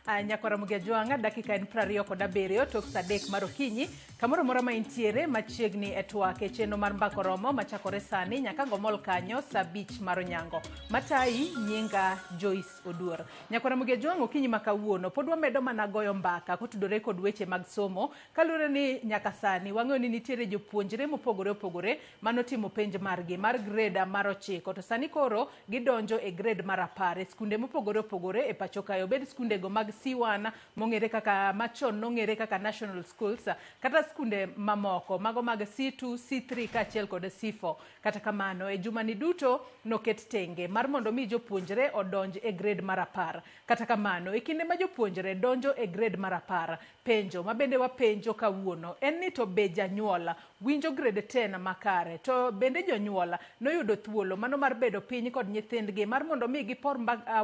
Nyakwara Ramogi Ajwang'a, dakika en 27 tok sa 3 mar okinyi. Kamoro amora ma intiere machiegni e twak e chenro mar Mbaka Oromo machakore sani nyaka ngomol kanyo sa 5 mar onyango. Matayi nyinga Joyce Oduor. Nyakwara Ramogi Ajwang'a, okinyi ma kawuono pod wamedo mana goyo mbaka kotudore kod weche mag somo kaluwore ni nyaka sani wang'eyo ni nitiere jopuonjre mopogore opogore manotimo penj margi mar grade mar 9 to sani koro gidonjo e grade mar 10 e skunde mopogore opogore e pacho kae, obed skundego mag C1 mong'ere kaka machon nong'ere kaka national schools kata skunde mamoko mago mag C2, C3 kaachiel kod C4. Kata kamano e jumani duto noket tenge mar mondo mi jopuonjre odonj e grade mar 10. Kata kamano e kinde ma jopuonjre donjo e grade mar 10, penjo mabende wapenjo kawuono en ni to be janyuol winjo grade 10 makare, to bende jonyuol noyudo thuolo mano mar bedo piny kod nyithindgi mar mondo mi gipor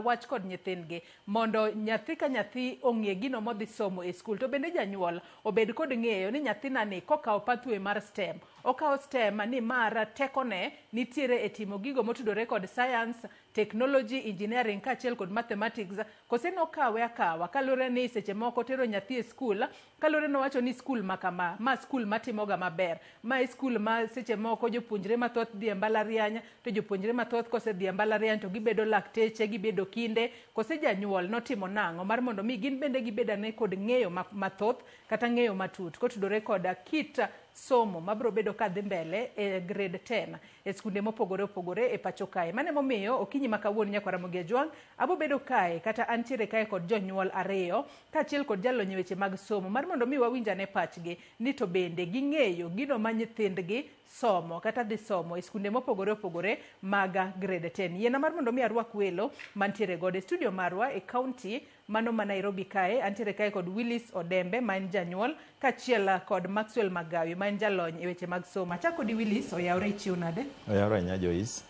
wach kod nyithindgi mondo nyathi ka nyathi ong'e gino modhi somo e skul, to bende janyuol obed kod ng'eyo ni nyathina ni kokawo pathway mar STEM, okawo STEM ni mar tekone nitiere e timo gigo motudore kod science, technology, engineering kaachiel kod mathematics, kose nokawe akawa kaluwore ni seche moko tero nyathi e skul kaluwore nowacho ni skul ma kama, ma skul matimoga maber, ma e skul ma seche moko jopuonjre mathoth dhi e mbalariany, to jopuonjre mathoth kosedhi e mbalariany to gibedo lakteche, gibedo kinde, kose janyuol notimo nang'o mar mondo mi gin bende gibed ane kod ng'eyo mathoth kata ng'eyo matut kotudore kod kit somo mabiro bedo kadhi mbele e grade 10 e skunde mopogore opogore e pacho kae. Mano emomiyo okinyi ma kawuono Nyakwar Ramogi Ajwang' abo bedo kae kata antiere kae kod jonyuol ariyo kaachiel kod jalony e weche mag somo mar mondo mi wawinj ane pachgi ni to bende ging'eyo gino ma nyithindgi somo kata dhi somo e skunde mopogore opogore mag grade 10. Yiena mar mondo mi arwak welo mantiere godo e studio marwa e county mano ma Nairobi kae. Antiere kae kod Willis Odembe ma en janyuol kaachiel kod Maxwell Magawi ma en jalony e weche mag somo. Achako kodi Willis, oyawre ichiew nade? Oyawre ahinya Joyce.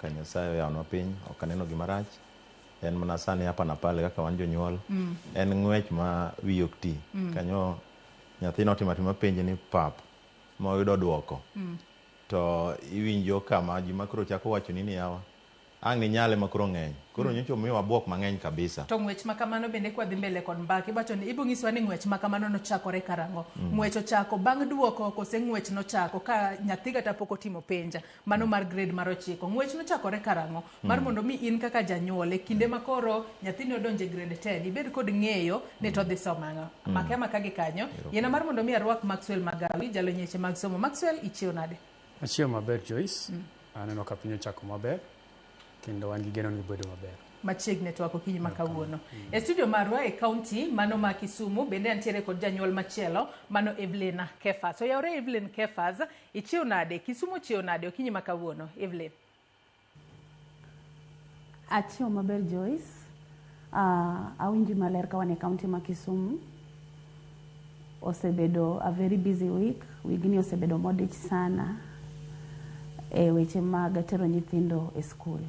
Ka Nyasaye oyawnwa piny, ok aneno gima rach. En mana sani hapa na pale kaka wan jonyuol. En ng'wech ma wiyi ok ti. Kanyo nyathi notimo atima penj ni pap ma oyudo duoko. To iwinjo kama ji ma koro chako wachoni ni yawa ang' ninyale ma koro ng'eny. Koro nyocha omiyowa buok mang'eny kabisa. To ng'wech ma kamano bende kwadhi mbele kod mbaka, iwacho ni ibo nyisowa ni ng'wech ma kamano nochakore karang'o? Ng'wech ochako bang' duoko kose ng'wech nochako ka nyathi kata pok otimo penj mano mar grade mar 9? Ng'wech nochakore karang'o? Mar mondo mi in kaka janyuol e kinde ma koro nyathini odonjo e grade 10 ibed kod ng'eyo ni to odhi somo ang'o. Make amaka gi kanyo. Yiena mar mondo mi arwak Maxwell Magawi, jalony e weche mag somo. Maxwell, ichiew nade? Achiew maber Joyce. Aneno ka piny ochako maber kendo wan gi geno ni bedo maber. Machiegni twak okinyi ma kawuono. E studio marwa e county mano ma Kisumu bende antiere kod janyuol machielo mano Evelyn Kefas. Oyawre Evelyn Kefas, ichiew nade? Kisumu ochiew nade okinyi ma kawuono? Evelyn. Achiew maber Joyce. Awinji maler ka wan e county ma Kisumu. Osebedo a very busy week. Wigni osebedo modich sana e weche mag tero nyithindo e skul.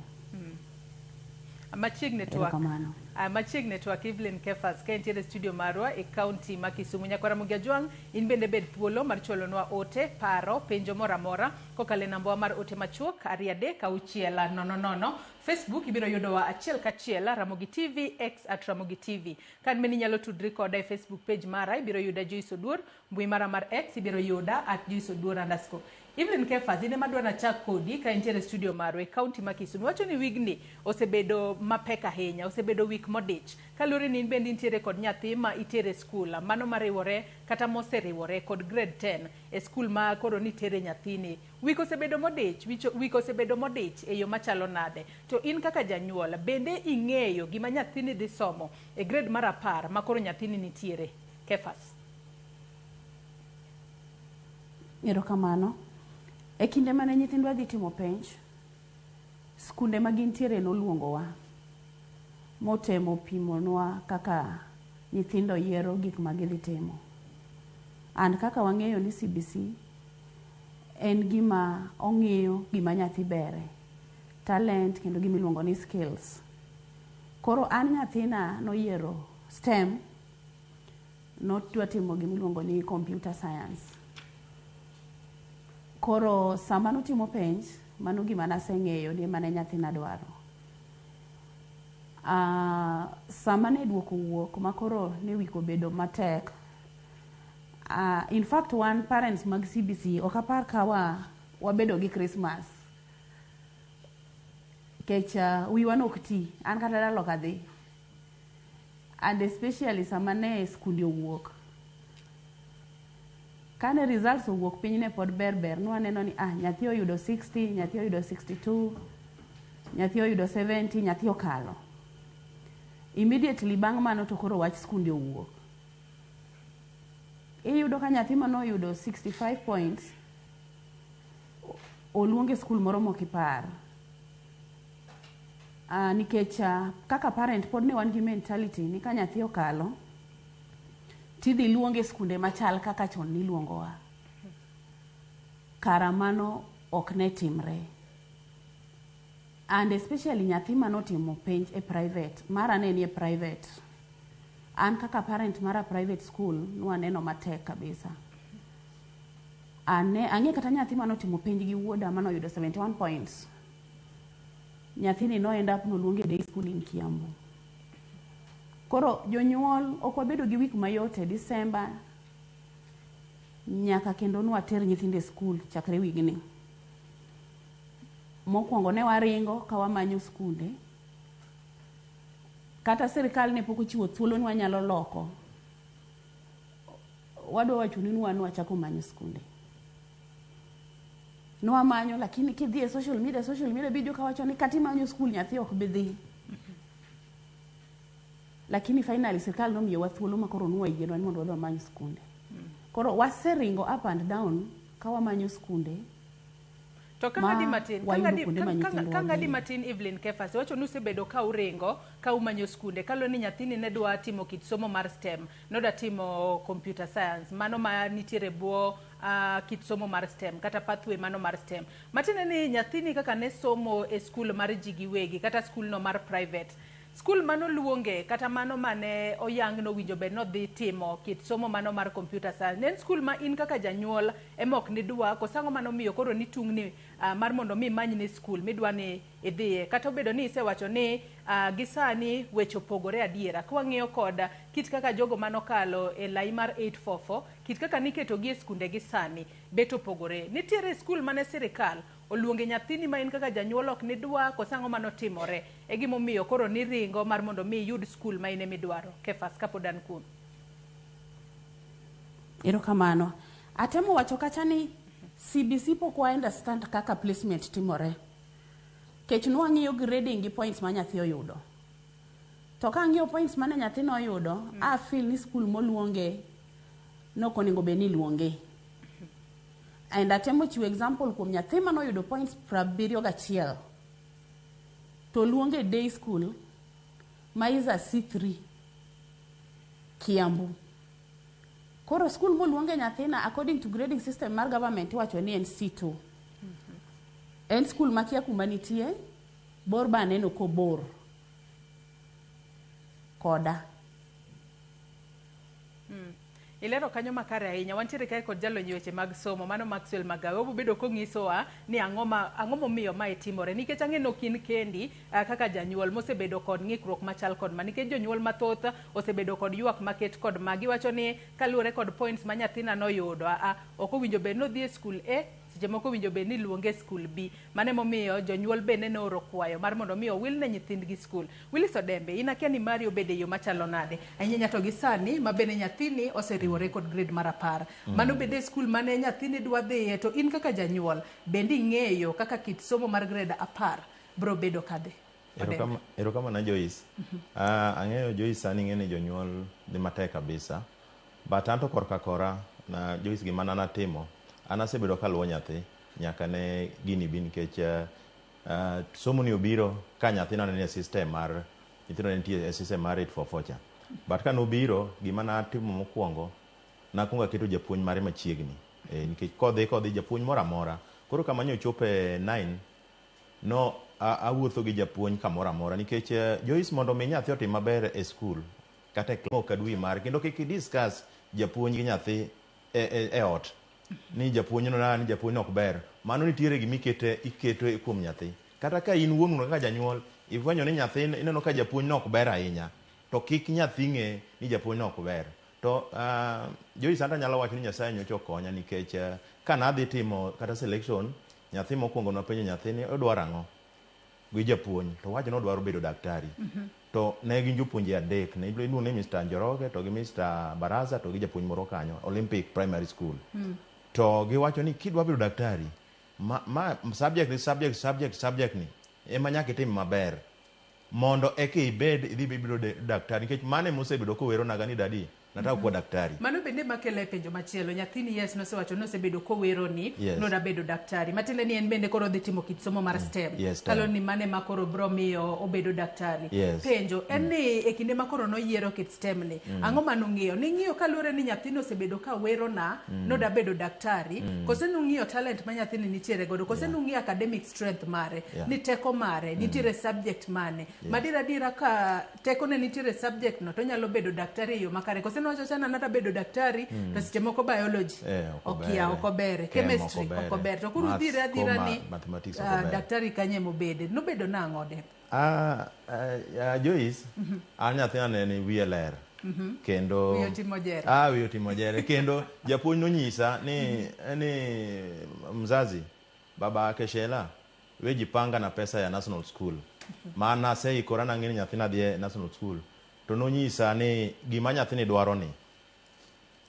Machiegni twak. Erokamano. Machiegni twak Evelyn Kefas ka entiere e studio marwa e county ma Kisumu. Nyakwar Ramogi Ajwang', in bende bed thuolo mar chwalonwa ote, paro, penjo moro amora kokalo e nambawa mar ote machuok 2 3 6 0 0. Facebook ibiro yudowa achiel kachiel Ramogi TV, X at Ramogi TV. Ka bende inyalo tudri koda e Facebook page mara, ibiro yuda Joyce Oduor, mbui mara mar X ibiro yuda at Joyce Oduor underscore. Evelyn Kefas, in ema adwa nachak kodi ka intiere e studio marwa e county ma Kisumu. Iwacho ni wigni osebedo mapek ahinya, osebedo wik modich. Kaluwore ni in bende intiere kod nyathi ma itere e skul, mano mariwore kata moseriwore kod grade 10 e skul ma koro nitere nyathini. Wik osebedo modich, wik osebedo modich e yo machalo nade? To in kaka janyuol, bende ing'eyo gima nyathini dhi somo e grade mar 10 ma koro nyathini nitiere? Kefas. Erokamano. E kinde mane nyithindwa dhi timo penj, skunde ma gintiere noluongowa motemo pimonwa kaka nyithindo yiero gik ma gidhi timo. And kaka wang'eyo ni CBC en gima ong'iyo gima nyathi bere, talent kendo gima iluongo ni skills. Koro an nyathina noyiero STEM, nodwa timo gima iluongo ni computer science. Koro sama notimo penj, Mano gima naseng'eyo ni mane nyathina dwaro. Sama ne duoko wuok makoro ne week obedo matek. In fact, wan parents mag CBC ok apar ka wa wabedo gi Christmas. Kech wiwa nok ti, an kata dala ok adhi. And especially sama ne skunde owuok. Kane results owuok, piny ne pod ber ber, nwaneno ni ah, nyathi oyudo 60, nyathi oyudo 62, nyathi oyudo 70, nyathi okalo. Immediately bang' mano to koro wach skunde owuok. Iyudo ka nyathi manoyudo 65 points oluong e skul moro mokipar. Nikech kaka parent pod ne wan gi mentality ni ka nyathi okalo tidhi luonge e skunde machal kaka chon niluongowa. Kara mano ok ne timre. And especially nyathi manotimo penj e private, mara ne nie private. An kaka parent mara private school nwaneno matek kabisa. Ane ang'e kata nyathi manotimo penj gi wuoda manoyudo 71 points. Nyathini no end up noluonge e day school in Kiambu. Koro jonyuol ok wabedo gi week mayot e December nyaka kendo nwater nyithindo e skul chakre wigni. Mokwongo ne waringo ka wamanyo skunde. Kata sirikal ne pok ochiwo thuolo ni wanyalo loko. Wadwa wacho ni wan wachako manyo skunde. Nwamanyo, lakini kidhi e social media bijo kawacho ni kata imanyo skul nyathi ok bi dhi. Lakini finally sirikal nomiyowa thuolo ma koro nwayienwa ni mondo wadhi wamany skunde. Koro waseringo up and down ka wamanyo skunde To ka ma ng'adi matin, ka wayudo ng'adi kuonde ma nyithindwa ka ng'adi dhiye. matin, Evelyn Kefas, iwacho ni usebedo ka uringo ka umanyo skunde kaluwore ni nyathini ne dwa timo kit somo mar STEM, nodwa timo computer science, mano ma nitiere bwo kit somo mar STEM kata pathway mano mar STEM. Matiende ni nyathini kaka ne somo e skul mar ji giwegi kata skul no mar private, skul manoluonge kata mano mane oyang nowinjo bed nodhi timo kit somo mano mar computer science ne en skul ma in kaka janyuol ema ok nidwa koso ang'o manomiyo koro nitungni mar mondo mi imanyne skul midwa ni idhiye, kata obedo ni isewacho ni gi sani weche opogore adiera kwang'iyo kod kit kaka jogo manokalo e lai mar 844, kit kaka niketogi e skunde gi sani bet opogore. Nitiere skul mane sirikal oluonge nyathini ma in kaka janyuol ok nidwa koso ang'o manotimore e gimomiyo koro niringo mar mondo mi iyud skul ma in emidwaro? Kefas, kapod an kuomi. Erokamano. Atemo wacho kacha ni CBC pok wa understand kaka placement timore. Kech nwang'iyo grading gi points ma nyathi oyudo. To ka ang'iyo points mane nyathi noyudo, a feel ni skul moluonge nok onego bed ni iluonge. And atemo chiwo example kuom nyathi manoyudo points 71 to oluonge e day school ma is a C3 Kiambu. Koro skul moluonge nyathina according to grading system mar government iwacho ni en C2. En skul makia kuma nitie, bor ba aneno kobor koda. Ilero kanyo makare ahinya. Wantiere kae kod jalony e weche mag somo, mano Maxwell Magawe. Obiro bedo konyisowa ni ang'o ma ang'o momiyo mae timore. Nikech ang'e ni ok in kendi kaka janyuol mosebedo kod ng'ikruok machal kod ma. Nikech jonyuol mathoth osebedo kod ywak maket kod ma. Giwacho ni kaluwore kod points ma nyathina noyudo, aa, ok owinjo bed ni odhi e skul A, seche moko owinjo bed ni iluonge e skul B. Mano emomiyo jonyuol bende nooro kwayo mar mondo mi owil ne nyithindgi skul. Willis Odembe, in akia ni mari obedo e yo machalo nade? Ahinya to gi sani ma bende nyathini oseriwore kod grade mar 10. Mano bende e skul mane nyathini dwa dhiye, to in kaka janyuol bende ing'eyo kaka kit somo mar grade 10 biro bedo kadhi? Odembe. Erokamano, Joyce. Ang'eyo Joyce, sani ing'e ni jonyuol dhi matek kabisa. But anto korka kora na Joyce, gima an atimo, an asebedo kaluwo nyathi nyaka ne gini bi, nikech somo ni obiro ka nyathina ne nie system mar nyithindo ne nitie e system mar 844 cha. But ka nobiro, gima natimo mokwongo, nakwongo aketo japuonj mare machiegni. Nikech kodhi japuonj moro amora. Koro kama nyochope 9 no awuotho gi japuonj kamoro amora, nikech Joyce, mondo mi nyathi otim maber e skul kata e ok adwi mare kendo kik i discuss japuonj gi nyathi e ot ni japuonj no na ni japuonj no ok ber. Mano nitiere gima ikete iketo kuom nyathi. Kata ka in wuon kaka janyuol, ifwenyo ni nyathi ineno ka japuonj no ok ber ahinya, to kik nyathi ng'e ni japuonj no ok ber. To Joyce anta nyalo wacho ni Nyasaye nyocha okonya nikech ka nadhi timo kata selection, nyathi mokwongo napenjo nyathi ni odwaro ang'o gi japuonj, to owacho ni odwaro bedo daktari. To ne gin jopuonje adek, ne iluongo ni Mr. Njoroge to gi Mr. Baraza to gi japuonj moro kanyo, Olympic Primary School. To giwacho ni kidwa bedo daktari, ma subject ni subject subject subject ni ema nyaka itim maber mondo eka ibed idhi bedo daktari, nikech mano ema osebedo koweronaga ni daddy nataka kuwa daktari. Mano bende makelo e penjo machielo. Nyathini yes nosewacho ni osebedo koweroni nodwa bedo daktari. Matiende ni en bende koro odhi timo kit somo mar STEM. Yes, STEM. Kalo ni mane ma koro bro miyo obedo daktari. Yes. Penjo en ni e kinde ma koro noyiero kit STEM ni, ang'o manong'iyo? Ning'iyo kaluwore ni nyathini osebedo ka werona nodwa bedo daktari, kose nung'iyo talent ma nyathini nitiere godo, kose nung'iyo academic strength mare, ni teko mare, nitiere subject mane. Madiera adiera ka tekone nitiere subject no to onyalo bedo daktari e yo makare. Kose nowacho chana nata bedo daktari to seche moko biology ok okia obere. Ok obere, Chem chemistry ok obere. ok obere. To koro Maths, udhire adhira ni mathematics ok obere. Daktari kanye mobede. Nobedo nang'o de? Joyce, an nyathina ne ni wiye ler. Kendo Wiye otimo jere. Ah, wiye otimo jere. Kendo japuonj nonyisa ni mzazi, baba yake Shela, we jipanga na pesa ya national school. Maana aseikora nang'e ni nyathina dhi e national school. To nonyisa ni gima nyathini dwaro ni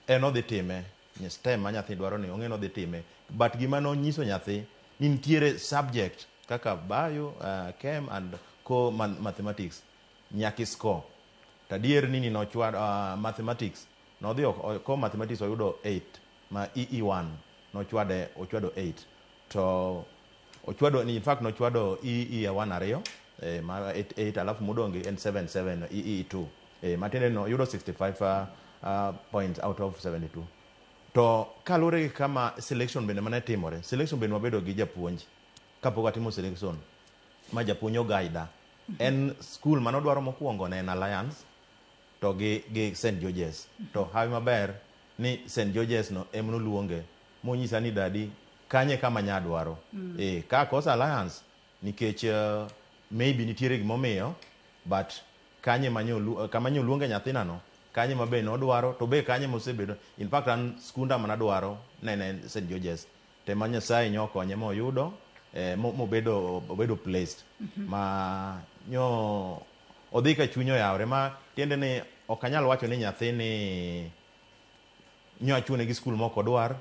en odhi time. STEM ma nyathi dwaro ni ong'e ni odhi time. But gima nonyiso nyathi ni nitiere subject kaka bio, chem and co mathematics nyaka i score. To adier ni nochwado mathematics nodhi ko mathematics oyudo 8 ma EE1 nochwade ochwado 8 to ochwado in fact nochwado EE1 ariyo ma 8 8 alafu modong' en 7 7 EE2 matiende ni oyudo 65 points out of 72. To kaluwore gi kama selection bende mane timore, selection bende wabedo gi japuonj kapok atimo selection ma japuonj ogaida en school manodwaro mokwongo ne en Alliance to gi St George's. To hawi maber ni St George's no ema noluonge monyisa ni daddy kanye kama nyadwaro ka kosa Alliance nikech maybe nitiere gimomiyo, but kanye manyo kama nyoluonge nyathina no kanye ma be nodwaro to be kanye mosebedo. In fact an skunda manadwaro ne en St George's tema Nyasaye nyokonye moyudo mobedo obedo placed ma nyo odhi ka chunye oyawre, ma tiende ni ok anyal wacho ni nyathini nyo achune gi skul mok odwar,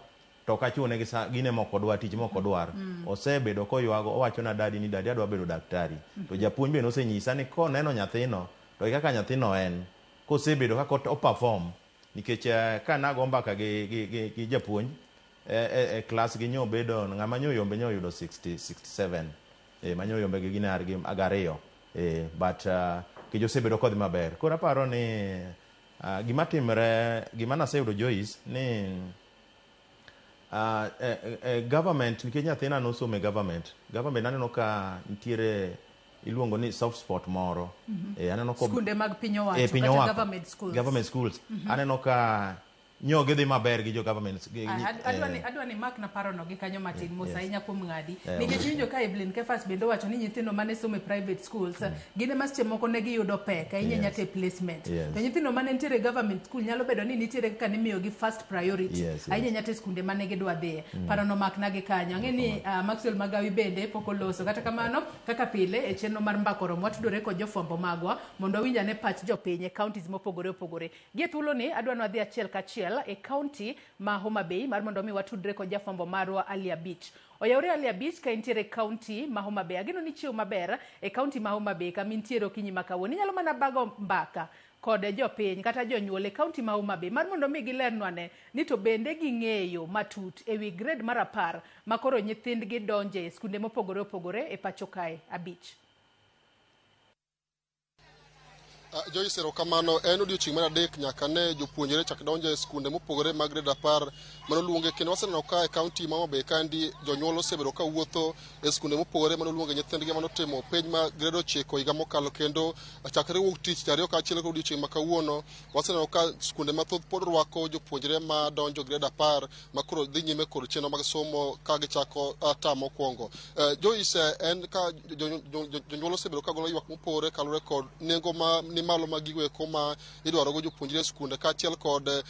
to ok achune gi gine mok odwar, tich mok odwar. Osebedo koywago owacho na daddy ni daddy adwa bedo daktari. To japuonj be nosenyisa ni koneno nyathino to gi kaka nyathino en kosebedo kaka o perform nikech ka nago mbaka gi japuonj e klas gi nyo bedo ng'ama nyo yombe nyo oyudo 60 67 manyo yombe gi gine gi ariyo but kech osebedo kodhi maber. Koro aparo ni gima timre gima naseyudo Joyce ni government nikech nyathina nosomo e government aneno ka nitiere iluongo ni soft spot moro aneno ko Skunde mag piny owacho, piny kata owacho. Government schools. Government schools aneno ka nyo gidhi maber gi jo government Adwa ni mak na parono gi kanyo matin mos ahinya kuom ng'adi nikech winjo ka Evelyn Kefas bende owacho ni nyithindo mane somo e private schools gin ema seche moko ne giyudo pek ahinya nyaka e placement to nyithindo mane nitiere e government school nyalo bedo ni nitiere kaka nimiyogi first priority ahinya nyaka e skunde mane gidwa dhiye. Parono makna gi kanyo. Ang'e ni Maxwell Magawi bende pok oloso. Kata kamano, kaka pile e chenro mar Mbaka Oromo watudore kod jofwambo magwa mondo wawinj ane pach jopiny e counties mopogore opogore. Gi e thuoloni adwa ni wadhi achiel kachiel e county ma Homa Bay mar mondo mi watudre kod jafwambo marwa Ali Abich. Oyawre Ali Abich ka intiere e county ma Homa Bay. Ageno ni chiew maber e county ma Homa Bay kama intiere okinyi ma kawuono. Inyalo mana bago mbaka kod jopiny kata jonyuol e county ma Homa Bay mar mondo mi gilernwa ne ni to bende ging'eyo matut ewi grade mar 10 ma koro nyithindgi donje e skunde mopogore opogore e pacho kae. Abich. Joyce, erokamano. En odiochieng' mar adek nyaka ne jopuonjre chak donjo e skunde mopogore mag grade 10 manoluonge, kendo waseneno ka e kaunti ma Homa Bay kandi jonyuol osebedo ka wuotho e skunde mopogore manoluonge nyithindgi manotimo penj ma grade 9 higa mokalo. Kendo chakre wuok tich 2 kaachiel kod odiochieng' ma kawuono, waseneno ka skunde mathoth pod rwako jopuonjre ma donjo grade 10 ma koro dhi nyime kod chenro mag somo ka gichako term mokwongo. Joyce, en ka jonyuol osebedo ka golo ywak mopogore kaluwore kod nengo ma ni malo mag gigo eko ma idwarogo jopuonjre e skunde, kaachiel kod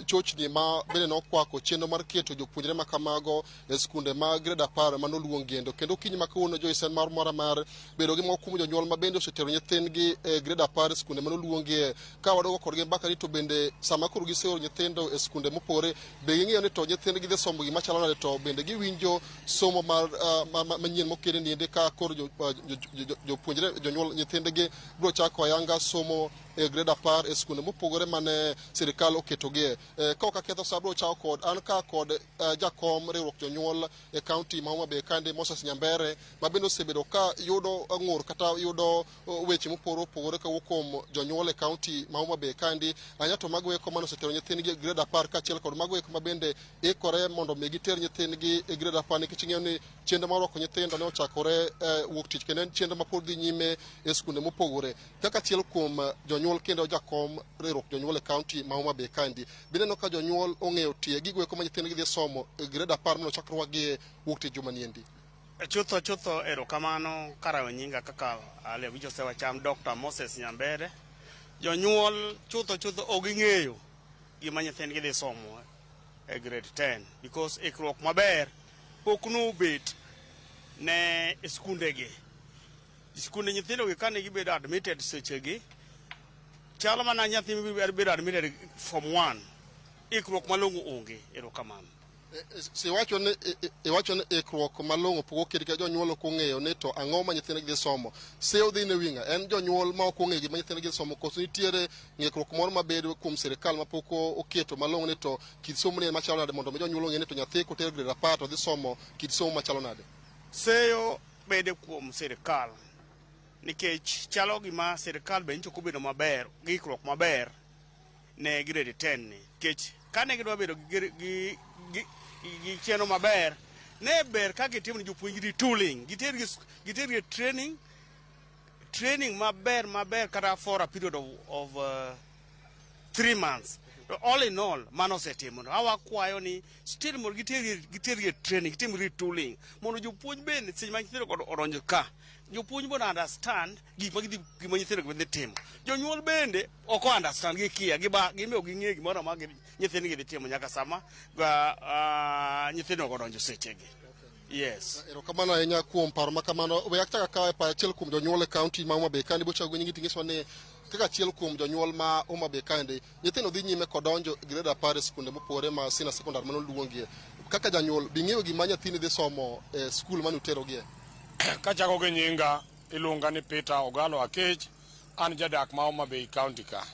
chochni ma bende nokwako chenro mar keto jopuonjre ma kamago e skunde ma grade 10 manoluongi endo. Kendo okinyi ma kawuono, Joyce, en mar mora mar bedo gi moko kuom jonyuol ma bende osetero nyithindgi e grade 10 e skunde manoluongie, ka wadogo kodgi mbaka ni to bende sama koro giseoro nyithindo e skunde mopogore, be ging'eyo ni to nyithindgi dhi somo gima chalo nade, to bende giwinjo somo mar manyien mokene niende ka koro jopuonjre, jonyuol nyithindgi biro chako ayanga somo e grade 10 e skunde mopogore mane sirikal oketogie. Ka ok aketho sa, biro chako kod an ka kod jakom riwruok jonyuol e kaunti ma Homa Bay kande, Moses Nyambere, ma bende osebedo ka yudo ng'ur kata yudo weche mopogore opogore kawuok kuom jonyuol e kaunti ma Homa Bay kandi, ahinya to mago eko mane osetero nyithindgi e grade 10, kaachiel kod mago eko ma bende ikore mondo mi giter nyithindgi e grade 10, nikech ing'eyo ni chenro mar rwako nyithindo ne ochakore wuok tich, kendo en chenro ma pod dhi nyime e skunde mopogore. Kaka achiel kuom jonyuol kendo jakom riwruok jonyuol e kaunti ma Homa Bay kandi, bineno ka jonyuol ong'eyo tie gigo eko ma nyithindgi dhi somo e grade 10 mondo ochak rwakgi wuok tich juma niendi? Chutho chutho, erokamano. Karawe nyinga kaka ale osewacham, Dr. Moses Nyambere. Jonyuol chutho chutho ok ging'eyo gima nyithindgi dhi somo e grade 10, because ikruok maber pok nobet ne skundegi. Skunde nyithindogi kane gibedo admitted sechegi, chalo mana nyathi bedo admitted form 1, ikruok malong'o onge. Erokamano. Iwacho ni ikruok malong'o pok oket ka jonyuol ok ong'eyo ni to ang'o ma nyithindgi dhi somo. Seyo dhi ne wing'a en jonyuol ma ok ong'eyo gima nyithindgi dhi somo, koso nitiere ng'ikruok moro mabedo kuom sirikal ma pok oketo malong'o ni to kit somo ni en machalo nade, mondo mi jonyuol ong'e ni to nyathi koter grade 10 to dhi somo kit somo machalo nade? Seyo bede kuom sirikal, nikech chalo gima sirikal be nyicho ok obedo maber gi ikruok maber ne grade 10 ni, nikech kane gidwa bedo gi chenro maber, ne ber ka gitimo ne jopuonj retooling, gitergi e training maber maber, kata for a period of 3 months. All in all, mano osetimo. Awakwayo ni still mondo gitergi e training, gitim retooling, mondo jopuonj bende seche ma nyithindo kod odonjo ka, jopuonj mondo understand gik ma gidhi, gima nyithindo dhi timo. Jonyuol bende ok o understand, gikia giba gimiyo ok ging'e gimoro amora nyithindgi dhi timo nyaka sama nyithindo odonjo sechegi. Yes. Erokamano ahinya kuom paro ma kamano. We achak akawe paro achiel kuom jonyuol e kaunti ma Homa Bay kandi. Bochago nyingi tingiswa ni kaka achiel kuom jonyuol ma Homa Bay kandi, nyithindo dhi nyime kod donjo e grade 10 e skunde mopogore ma senior secondary manoluongie. Kaka janyuol, bing'eyo gima nyathini dhi somo e skul mane uterogie? Kachako gi nyinga, iluonga ni Peter Ogalo Akech, an jadak ma Homa Bay County ka.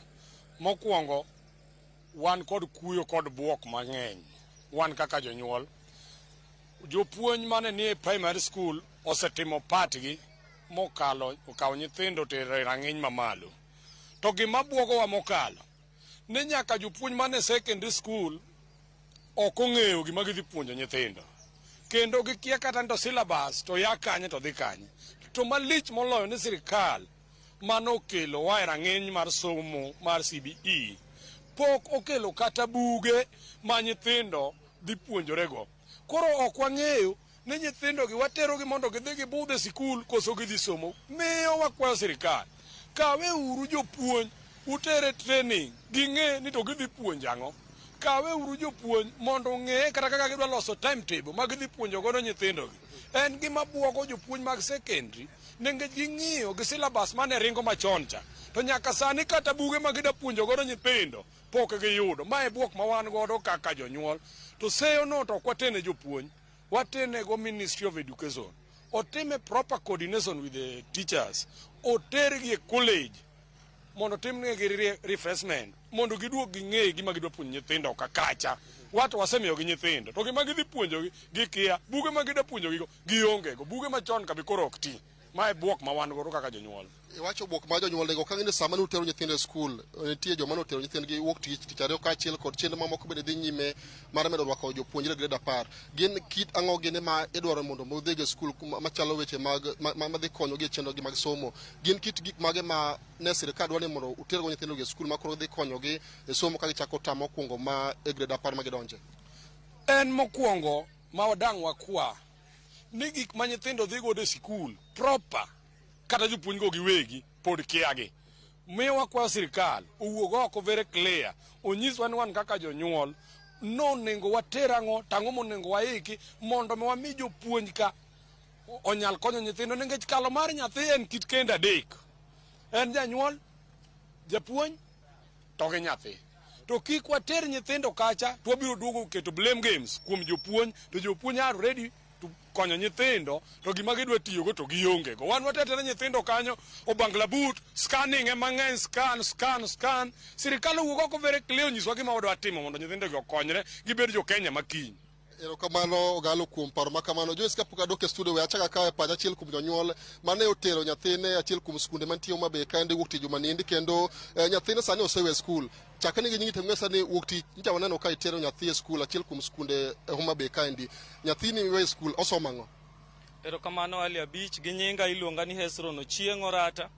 Mokwongo, wan kod kuyo kod buok mang'eny, wan kaka jonyuol. Jopuonj mane nie primary school osetimo part gi mokalo, okawo nyithindo otero e rang'iny mamalo. To gima buogowa mokalo, ni nyaka jopuonj mane secondary school ok ong'eyo gima gidhi puonjo nyithindo. Kendo gikia kata ni to syllabus to ya kanye to dhi kanye. To malich moloyo ni sirikal manokelo wa e rang'iny mar somo mar CBE pok okelo kata buge ma nyithindo dhi puonjorego. Koro ok wang'eyo ni nyithindogi waterogi mondo gidhi gibudh e sikul koso gidhi somo. Miyo wakwayo sirikal, kawe uru jopuonj utere training, ging'e ni to gidhi puonjo ang'o. Kawe uru jopuonj mondo ong'e kata kaka gidwa loso timetable ma gidhi puonjo godo nyithindogi. En gima buogo jopuonj mag secondary nikech ging'iyo gi syllabus mane ringo machon cha. To nyaka sani kata buge ma gida puonjo godo nyithindo pok giyudo. Ma e buok ma wan godo kaka jonyuol. To seyo no to ok watene jopuonj, watene go Ministry of Education. Otime proper coordination with the teachers. Otergi e college mondo otimnegi refreshment, mondo giduog ging'e gima gidwa puonjo nyithindo ka kacha. Wato wasemiyogi nyithindo to gima gidhi puonjogi gikia, buge ma gidwa puonjogigo gionge go, buge machon ka be koro ok ti. Ma e bwok ma wan godo kaka jonyuol. Iwacho bwok ma jonyuol nigo kang'e ni sama ne utero nyithindo e skul, nitie joma notero nyithindgi wuok tich, tich ariyo kaachiel kod chenro mamoko bende dhi nyime mar medo rwako jopuonjre e grade 10. Gin kit ang'o gini ma idwaro mondo udhigo e skul machalo weche mag madhi konyogi e chenrogi mag somo? Gin kit gik mage ma ne sirkal dwaro ni mondo utergo nyithindogi e skul ma koro dhi konyogi e somo ka gichako tam mokwongo ma e grade 10 ma gidonje? En mokwongo ma wadang' wakwa ni gik ma nyithindo dhi godo e sikul proper kata jopuonj go giwegi pod kiagi. Miyo wakwayo sirkal owuog oko very clear, onyiswa ni wan kaka jonyuol nonego water ang'o tang'o monego waiki mondo mi wami jopuonj ka onyal konyo nyithindo, nikech kalo mar nyathi en kit kendo adek: en janyuol, japuonj to gi nyathi. To kik water nyithindo kacha to wabiro duogo keto blame games kuom jopuonj, to jopuonj are ready to konyo nyithindo to gima gidwa tiyogo to gionge go. Wan watetene nyithindo kanyo obangla but scanning ema ng'eny, scan scan scan. Sirikal owuok oko very clear onyiswa gima wadwa timo mondo nyithindo gi okonyre gibed jo Kenya makiny. Erokamano Ogalo kuom paro ma kamano. Joyce, kapok adok e studio, we achak akawo e pacha achiel kuom jonyuol mane otero nyathine achiel kuom skunde mantie Homa Bay kaendi wuok tich juma niendi, kendo nyathine sani osewe skul. Chakni gi nyingi to ni wuok tich nyicha waneno ka itero nyathi e skul achiel kuom skunde e Homa Bay kaendi. Nyathini iwe e skul osomo ang'o? Erokamano Ali Abich, gi nyinga iluonga ni Hesron Ochieng' Orata.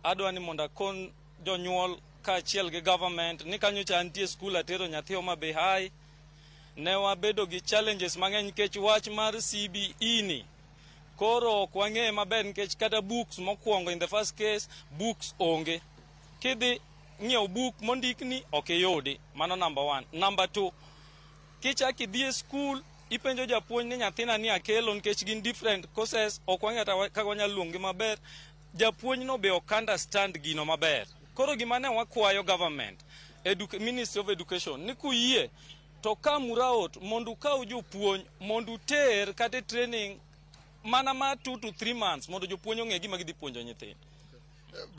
Adwa ni mondo akon jonyuol kaachiel gi government ni kanyocha antie skul atero nyathi Homa Bay High. Ne wabedo gi challenges mang'eny nikech wach mar CBE ni koro ok wang'eye maber, nikech kata books mokwongo, in the first case, books onge. Kidhi ng'iewo buk mondikni ok iyudi. Mano number one. Number two, kichak idhi e skul ipenjo japuonj ni nyathina ni akelo, nikech gin different courses, ok wang'e kata kaka wanyalo luongi maber, japuonj no be ok understand gino maber. Koro gima ne wakwayo government, Ministry of Education, ni kuyie to come out mondo ukaw jopuonj mondo uter kata e training mana mar 2 to 3 months mondo jopuonj ong'e gima gidhi puonjo nyithindo.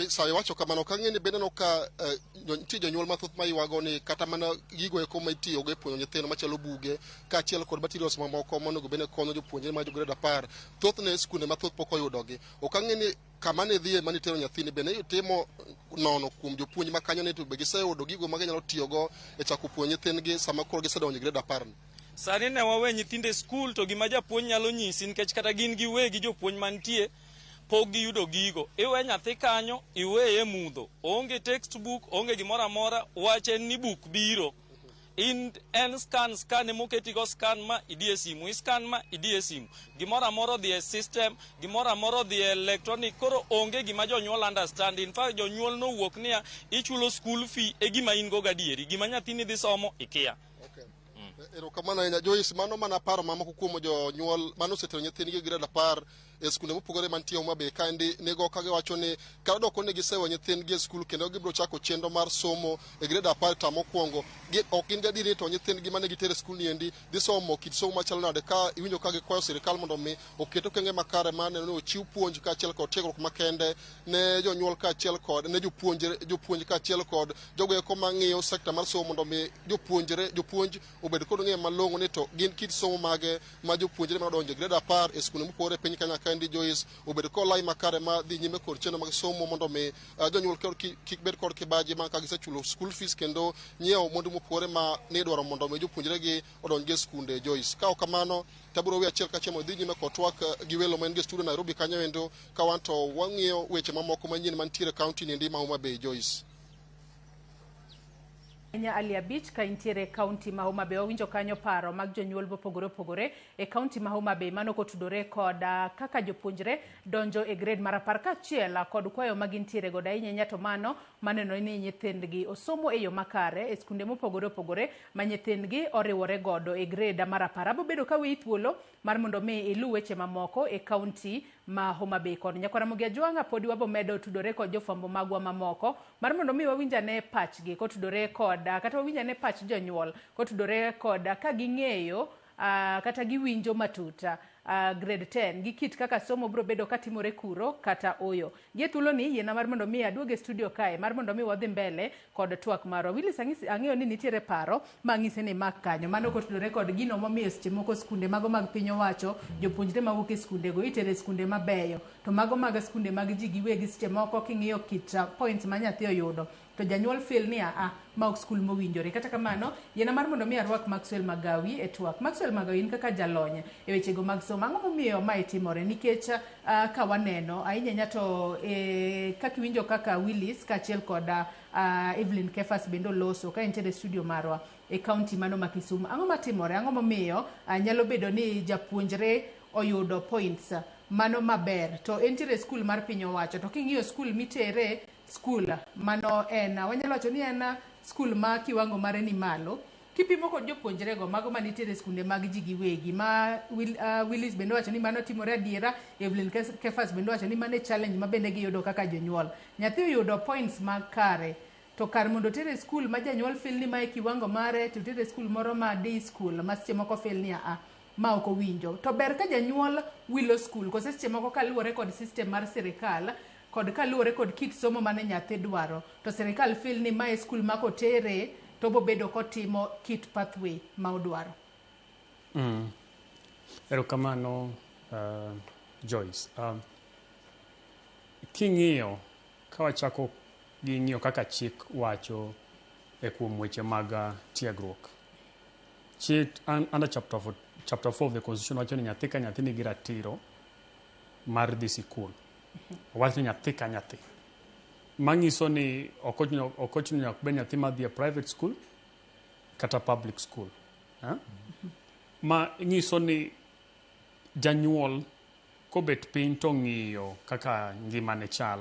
Sa iwacho kamano kang'e ni bende ka nitie jonyuol mathoth ma ywago ni kata mana gigo eko ma itiyogo e puonjo nyithindo machalo buge kaachiel kod materials mamoko monego bed ni konyo jopuonjre ma jo grade 10, thothne skunde mathoth pok oyudogi. Ok ang'e ni kama ne dhiye mane itero nyathini bende itimo nono kuom jopuonj ma kanyo ni to be giseyudo gigo ma ginyalo tiyogo e chako puonjo nyithindgi sama koro gisedonjo e grade 10 ni. Sani ne wawe nyithindo e skul to gima japuonj nyalo nyisi, nikech kata gin giwegi jopuonj mantie pok giyudo gigo. Iwe nyathi kanyo, iweye e mudho, oonge textbook, onge gimoro amora, wach en ni buk biro. In en scan scan emoketigo, scan ma idhi e simu, i-scan ma idhi e simu, gimoro amora odhi e system, gimoro amora odhi e electronic. Koro onge gima jonyuol understand. In fact, jonyuol nowuok niya ichulo school fee e gima in go gadieri, gima nyathini dhi somo ikia. Okay. Erokamano ahinya Joyce, mano mana paro mamoko kuom jonyuol mane osetero nyithindgi e grade 10 e skunde mopogore mantie Homa Bay kaendi nigo ka giwacho ni kata doko ni gisewe nyithindgi e skul kendo gibiro chako chenro mar somo e grade 10 tam mokwongo, ok gin gadieri ni to nyithindgi mane gitero e skul niendi dhi somo kit somo machalo nade, ka iwinjo ka gikwayo sirikal mondo mi oket okenge makare mar neno ni ochiw puonj kaachiel kod tiegruok makende ne jonyuol kaachiel kod ne jopuonjre, jopuonj kaachiel kod jogo eko mang'iyo sekta mar somo mondo mi jopuonjre jopuonj obed kod ng'eyo malong'o ni to gin kit somo mage ma jopuonjre ma odonjo e grade 10 e skunde mopogore e piny Kenya kaendi Joyce obed kod lai makare ma dhi nyime kod chenro mag somo mondo mi jonyuol kik bed kod kibaji ma ka gisechulo school fees kendo nyiewo mwandu mopogore ma nidwaro mondo mi jopuonjre gi odonj e skunde Joyce. Ka ok kamano to abiro weyo achiel kachiel mondo idhi nyime kod twak gi welo ma en gi studio Nairobi kanyo endo ka wan to wang'iyo weche mamoko manyien mantiere e kaunti niendi ma Homa Bay Joyce. Ahinya Ali Abich ka intiere e kaunti ma Homa Bay. Wawinjo kanyo paro mag jonyuol mopogore opogore e kaunti ma Homa Bay mano kotudore kod kaka jopuonjre donjo e grade mar 10 kaachiel kod kwayo ma gintiere godo ahinya ahinya to mano maneno ni nyithindgi osomo e yo makare e skunde mopogore opogore ma nyithindgi oriwore godo e grade mar 10. Abo bedo ka weyi thuolo mar mondo mi iluw weche mamoko e kaunti ma Homa Bay koni. Nyakwar Ramogi Ajwang'a podi wabo medo tudore kod jofwambo magwa mamoko mar mondo mi wawinj ane pachgi kotudore kod kata wawinj ane pach jonyuol kotudore kod ka ging'eyo kata giwinjo matut Grade 10 gi kit kaka somo biro bedo katimore kuro kata oyo. Gi thuolo ni yiena mar mondo mi aduog e studio kae mar mondo mi wadhi mbele kod twak marwa. Willis, ang'eyo ni nitiere paro ma ang'ise ni mak kanyo. Mano kotudore kod gino momiyo seche moko skunde mago mag piny owacho, jopuonjre mawuok e skundego itere e skunde mabeyo. To mago mag skunde mag ji giwegi seche moko king'iyo kit points ma nyathi oyudo to janyuol feel ni aa ma ok skul mowinjore. Kata kamano, yiena mar mondo mi arwak Maxwell Magawi e twak. Maxwell Magawi, in kaka jalony e wechego mag somo, ang'o momiyo mae timore? Nikech ka waneno ahinya ahinya to kaka iwinjo kaka Willis kaachiel kod Evelyn Kefas bende oloso ka entiere e studio marwa e kaunti mano ma Kisumu. Ang'o matimore? Ang'o momiyo nyalo bedo ni japuonjre oyudo points mano maber to entiere e skul mar piny owacho, to king'iyo skul mitere, skul mano en wanyalo wacho ni en skul ma kiwango mare ni malo kipimo kod jopuonjrego mago manitiere e skunde mag ji giwegi ma Willis bende owacho ni mano timore adiera. Evelyn Kefas bende owacho ni mano e challenge ma bende giyudo kaka jonyuol. Nyathi oyudo points makare to kar mondo otere e skul ma janyuol feel ni mae kiwango mare, to otere e skul moro ma day school ma seche moko feel ni aa ma ok owinjo. To ber ka janyuol wilo skul kose seche moko kaluwore kod system mar sirikal kod kaluwore kod kit somo mane nyathi dwaro, to sirikal feel ni mae skul ma kotere to bobedo kotimo kit pathway ma odwaro. Erokamano, Joyce. King'iyo ka wachako gi ng'iyo kaka chik wacho e kuom weche mag tiegruok. Chik under chapter 4 of the constitution wacho ni nyathi ka nyathi nigi ratiro mar dhi sikul. Owach ni nyathi ka nyathi. Manyiso ni ok ochuno nyaka obed nyathi madhi e private school kata public school. Eh? Ma nyiso ni janyuol kobet piny to ng'iyo kaka ngimane chal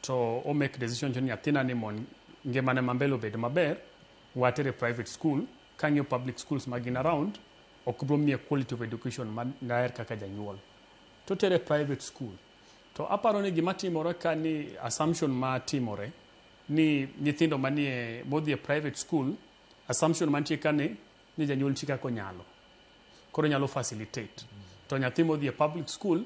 to o make decision ni nyathina ni mon ngimane ma mbele obed maber, watere private school. Kang'iyo public schools magin around, ok bro miye quality of education ma daher kaka janyuol, to tere private school. To aparo ni gima timore ka ni assumption ma timore ni nyithindo manie modhi e private school, assumption mantie ka ni janyuol nitie kaka onyalo koro nyalo facilitate, to nyathi modhi e public school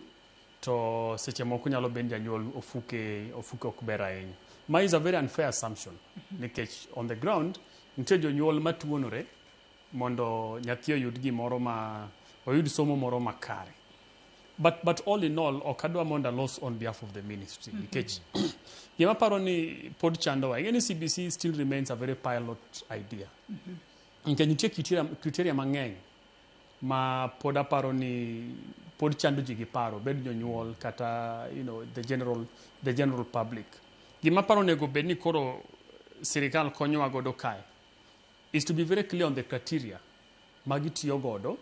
to seche moko nyalo bedo janyuol ofuke ok ber ahinya. Ma is a very unfair assumption, nikech on the ground nitie jonyuol matuonore mondo nyathi oyud gimoro ma oyud somo moro makare. But all in all, ok adwa mondo alos on behalf of the ministry, nikech gima paro ni pod chandowa, ing'e ni CBC still remains a very pilot idea, nikech nitie criteria mang'eny ma pod aparo ni pod chando ji gi paro, bed jonyuol kata the general public. Gima aparo onego bed ni koro sirikal konyowa godo kae is to be very clear on the criteria ma gitiyo godo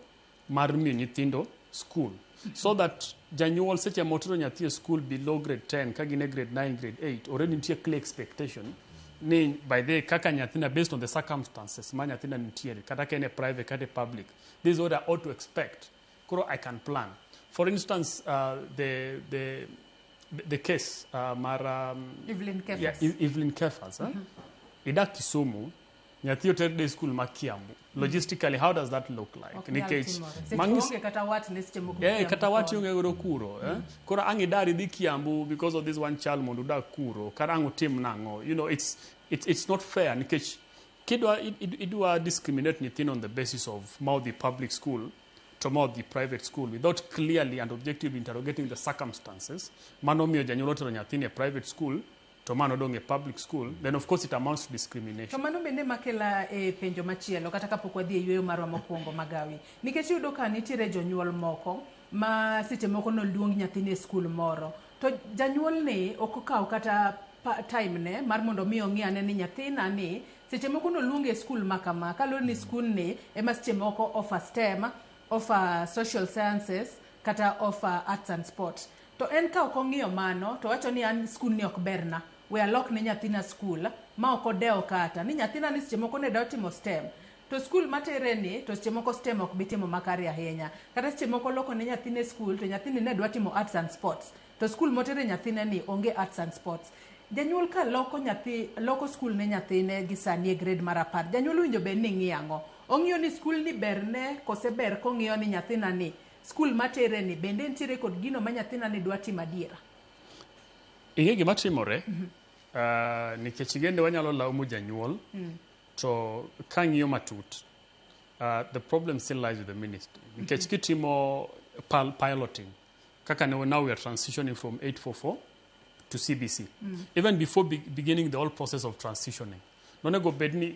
mar miyo nyithindo school, so that janyuol seche motero nyathi e school below grade 10, ka gin e grade 9, grade 8, already nitie clear expectation ni by the kaka nyathina, based on the circumstances ma nyathina nitiere, kata ka en e private kata e public, this is what I ought to expect, koro I can plan. For instance, the case mar Evelyn Kefas. Yeah, Evelyn Kefas, eh? Idak Kisumu, nyathi oter day school ma Kiambu. Logistically, how does that look like? Ok nyal Nikech timore. Seche onge kata wat ne seche moko Kiambu kata wat koni. Onge godo kuro, eh? Koro ang' idar idhi Kiambu because of this one child mondo udag kuro, kata ang' utim nang'o? It's not fair, nikech kidwa idwa discriminate nyithindo on the basis of ma odhi public school to ma odhi private school without clearly and objectively interrogating the circumstances mano miyo janyuol otero nyathini e private school to mano dong' e public school, then of course it amounts to discrimination. To mano bende makela e penjo machielo, kata kapok wadhi e yueyo marwa mokwongo, Magawi. Nikech iyudo ka nitiere jonyuol moko ma seche moko noluong nyathine e skul moro. To janyuol ni ok okawo kata time ne mar mondo mi ong'i ane ni nyathina ni seche moko noluonge e skul ma kama, kaluwore ni skul ni ema seche moko offer STEM, offer social sciences kata offer arts and sport. To en ka ok ong'iyo mano to wacho ni an skul ni ok berna, we alok ne nyathina skul, ma ok odewo kata ni nyathina ni seche moko ne dwa timo STEM to skul matere ni to seche moko STEM ok bi timo makare ahinya, kata seche moko loko ne nyathine skul to nyathini ne dwa timo arts and sports to skul motere nyathine ni onge arts and sports. Janyuol ka loko nyathi, loko skul ne nyathine gi sani e grade mar 10, janyuol owinjo bed ni ng'iyo ang'o? Ong'iyo ni skul ni berne kose ber kong'iyo ni nyathina ni Skul matere ni bende nitiere kod gino ma nyathina ni dwa timo adiera. Ing'e gima timore nikech ing'e ni wanyalo laumu janyuol to kang'iyo matut the problem still lies with the ministry nikech kitimo piloting kaka now we are transitioning from 844 to CBC. Even before beginning the whole process of transitioning, nonego bed ni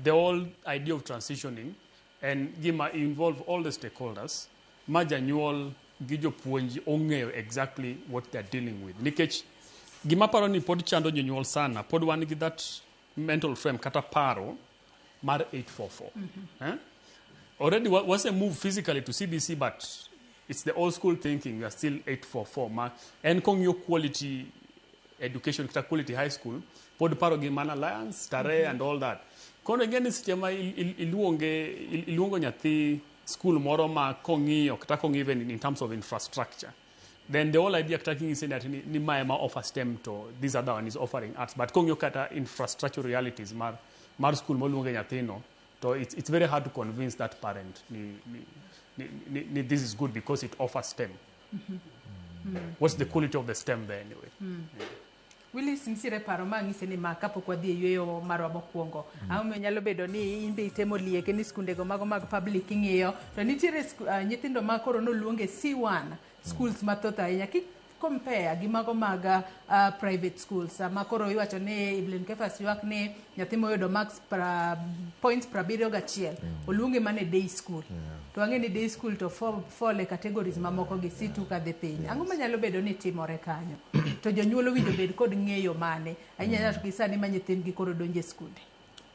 the whole idea of transitioning and gima involve all the stakeholders ma janyuol gi jopuonj ong'eyo exactly what they're dealing with. Nikech gima paro ni pod chando jonyuol sana, pod wan gi that mental frame kata paro mar 844. Eh? Already wase move physically to CBC, but it's the old school thinking. We are still 844. Ma en kong'iyo quality education kata quality high school pod paro gi mana Alliance, Starehe and all that. Kono ing'e ni seche ma iluongo nyathi school moro ma kong'iyo kata kong'iyo even in terms of infrastructure, then the whole idea kata king'ise ni, ni mae ma offer STEM to this other one is offering arts, but kong'iyo kata infrastructure realities mar school moluonge nyathino, to it's very hard to convince that parent ni this is good because it offers STEM. What's the quality of the STEM there anyway? Willis, nitiere paro ma ng'ise ni ma kapok wadhi e yueyo marwa mokwongo. Ang'o momiyo nyalo bedo ni in be itemo lieke ni skundego mago mag public ing'iyo to nitiere nyithindo ma koro noluonge C1 schools mathoth ahinya ki compare gi mago mag private schools ma koro iwacho ni Evelyn Kefas ywak ni nyathi moyudo marks points 71 oluonge mana e day school. To wang'e ni day school to fall e categories mamoko gi C2 kadhi piny. Ang'o manyalo bedo ni timore kanyo? To jonyuol owinjo bed kod ng'eyo mane ahinya to gi sani ma nyithindgi koro donjo e skunde?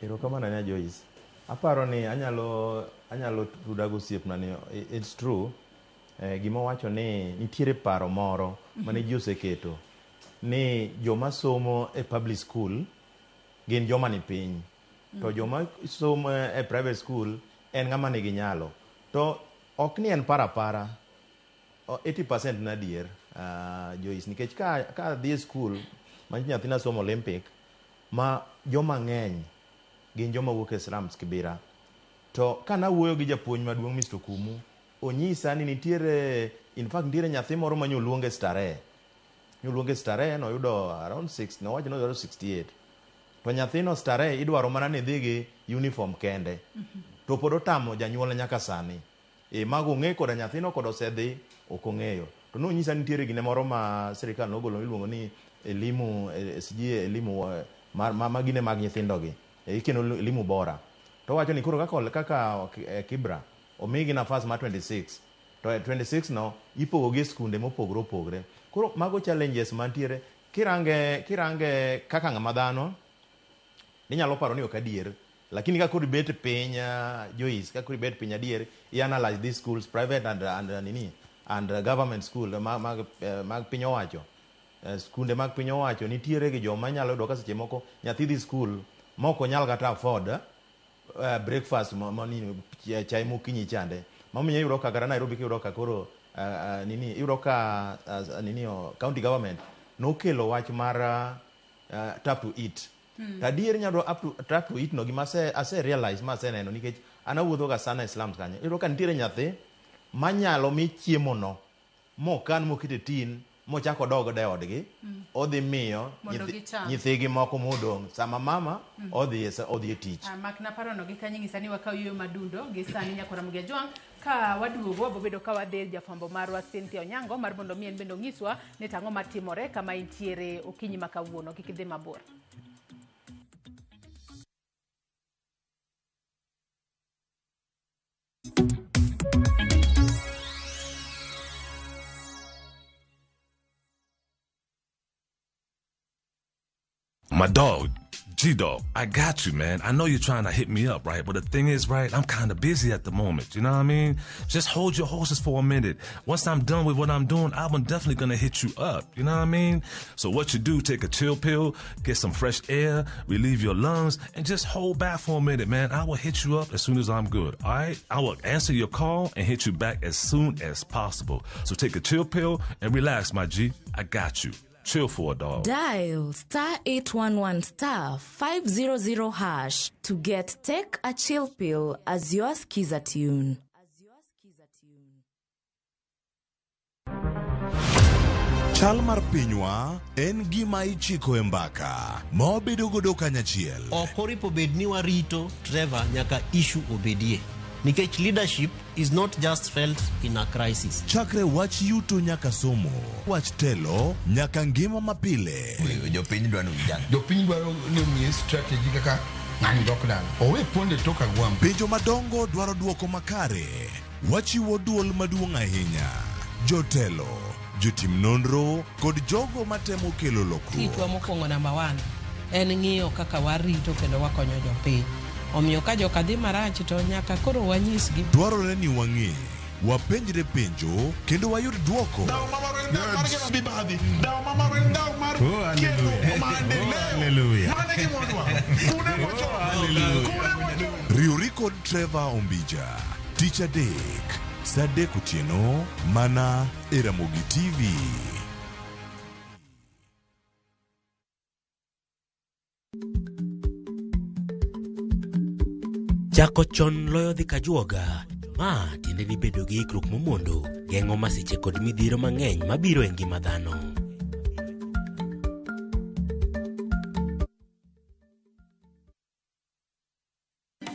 Erokamano ahinya Joyce. Aparo ni anyalo tuda gi osiepna ni it's true. Gima owacho ni nitiere paro moro mane ji oseketo ni joma somo e public school gin joma ni piny to joma somo e private school en ng'ama nigi nyalo. To ok ni en para para 80% na adier, Joyce, nikech ka adhi e school ma nyathina somo Olympic ma joma ng'eny gin joma wuok e slums Kibera, to kanawuoyo gi japuonj maduong' Mr. Okumu, onyisa ni nitiere, in fact nitiere nyathi moro ma nyoluonge Starehe, nyoluonge Starehe, noyudo around 6, nowacho ni noyudo 68, to nyathino Starehe idwaro mana ni dhi gi uniform kende to pod otamo janyuolne nyaka sani. Mago ong'e koda nyathino koda osedhi ok ong'eyo. To nonyisa nitiere gine moro ma sirikal nogolo miluongo ni elimu sijui elimu ma gine mag nyithindogi ikeno elimu bora. To wacho ni koro kaka Kibra omigi nafas mar 26 to 26 no ipogo gi skunde mopogore opogore. Koro mago challenges mantiere kirange kaka ng'ama dhano ninyalo paro ni ok adier, lakini ka koro ibet piny, Joyce, ka koro ibet piny adier i analyze these schools private and nini and government school mag piny owacho, skunde mag piny owacho nitiere gi joma nyalo yudo ka seche moko nyathi dhi school ma ok onyal kata afford breakfast ma chai mokinyi chande. Mamiyo iyudo ka kata Nairobi kiyudo ka koro nini iyudo ka nini county government nokelo wach mar tap to eat. To adier inyalo up to tap to eat no gima ase realize ma aseneno nikech an awuotho ga sana e slums kanyo. Iyudo ka nitiere nyathi manyalo mi chiemo no mokan moket e tin mochako odog godo e odgi, odhi miyo nyithigi moko modong' sama mama odhi e tich. Mak na parono gi kanyo ng'isa ni wakaw yueyo madundo gi sani nyakora Ramogi Ajwang'. Ka waduogo wabobedo ka wadhi jafwambo marwa Cynthia Onyango mar mondo mi en bende onyiswa ni tang'o matimore kama intiere okinyi ma kawuono. Kik idhi mabor. My dog, G-Dog, I got you, man. I know you're trying to hit me up, right? But the thing is, right, I'm kind of busy at the moment. You know what I mean? Just hold your horses for a minute. Once I'm done with what I'm doing, I'm definitely going to hit you up. You know what I mean? So what you do, take a chill pill, get some fresh air, relieve your lungs, and just hold back for a minute, man. I will hit you up as soon as I'm good, all right? I will answer your call and hit you back as soon as possible. So take a chill pill and relax, my G. I got you. Chill for a dog. Dial star 811 star 500 hash to get Take a Chill Pill as your Skiza tune. Chal mar pinywa en gima ichiko e mbaka ma wabedo godo kanyachiel. Ok oripo bed ni warito Trevor nyaka issue obedie. Nikech leadership is not just felt in a crisis. Chakre wach yuto nyaka somo, wach telo nyaka ngima mapile. Jopiny dwaro ni vijana. Jopiny dwaro ni omiye strategy kaka ng'ani dok dala. Owe ponde tok agwambo. Penjo madongo dwaro duoko makare. Wachiwo duol maduong' ahinya. Jotelo, jotim nonro kod jogo matemo kelo lokruok. Tichwa mokwongo namba one en ng'iyo kaka warito kendo wakonyo jopiny. Omiyo ka joka dhi marach to nyaka koro wanyisgi. Dwarore ni wang'e, wapenjre penjo kendo wayud duoko. Riwri kod Trevor Ombija tich adek saa adek otieno mana e Ramogi TV. Chako chon loyo dhi kajuoga. Ma tiende ni bedo gi ikruok momondo geng'o masiche kod midhiero mang'eny mabiro e ngima dhano.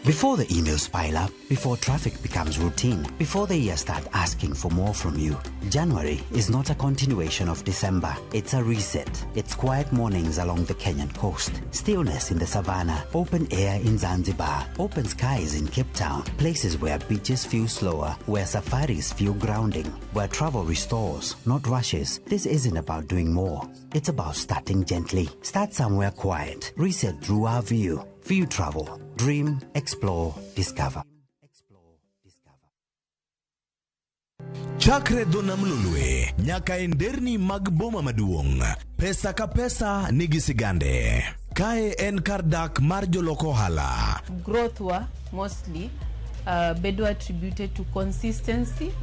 Before the emails pile up, before traffic becomes routine, before the year start asking for more from you, January is not a continuation of December. It's a reset. It's quiet mornings along the Kenyan coast, stillness in the savannah, open air in Zanzibar, open skies in Cape Town, places where beaches feel slower, where safaris feel grounding, where travel restores, not rushes. This isn't about doing more. It's about starting gently. Start somewhere quiet. Reset through our view. View travel. Dream, explore, discover. Chakre dho nam Lolwe nyaka e nderni mag boma maduong', pesa ka pesa nigi sigande. Kae en kar dak mar jolok ohala. Growth wa mostly bedo attributed to consistency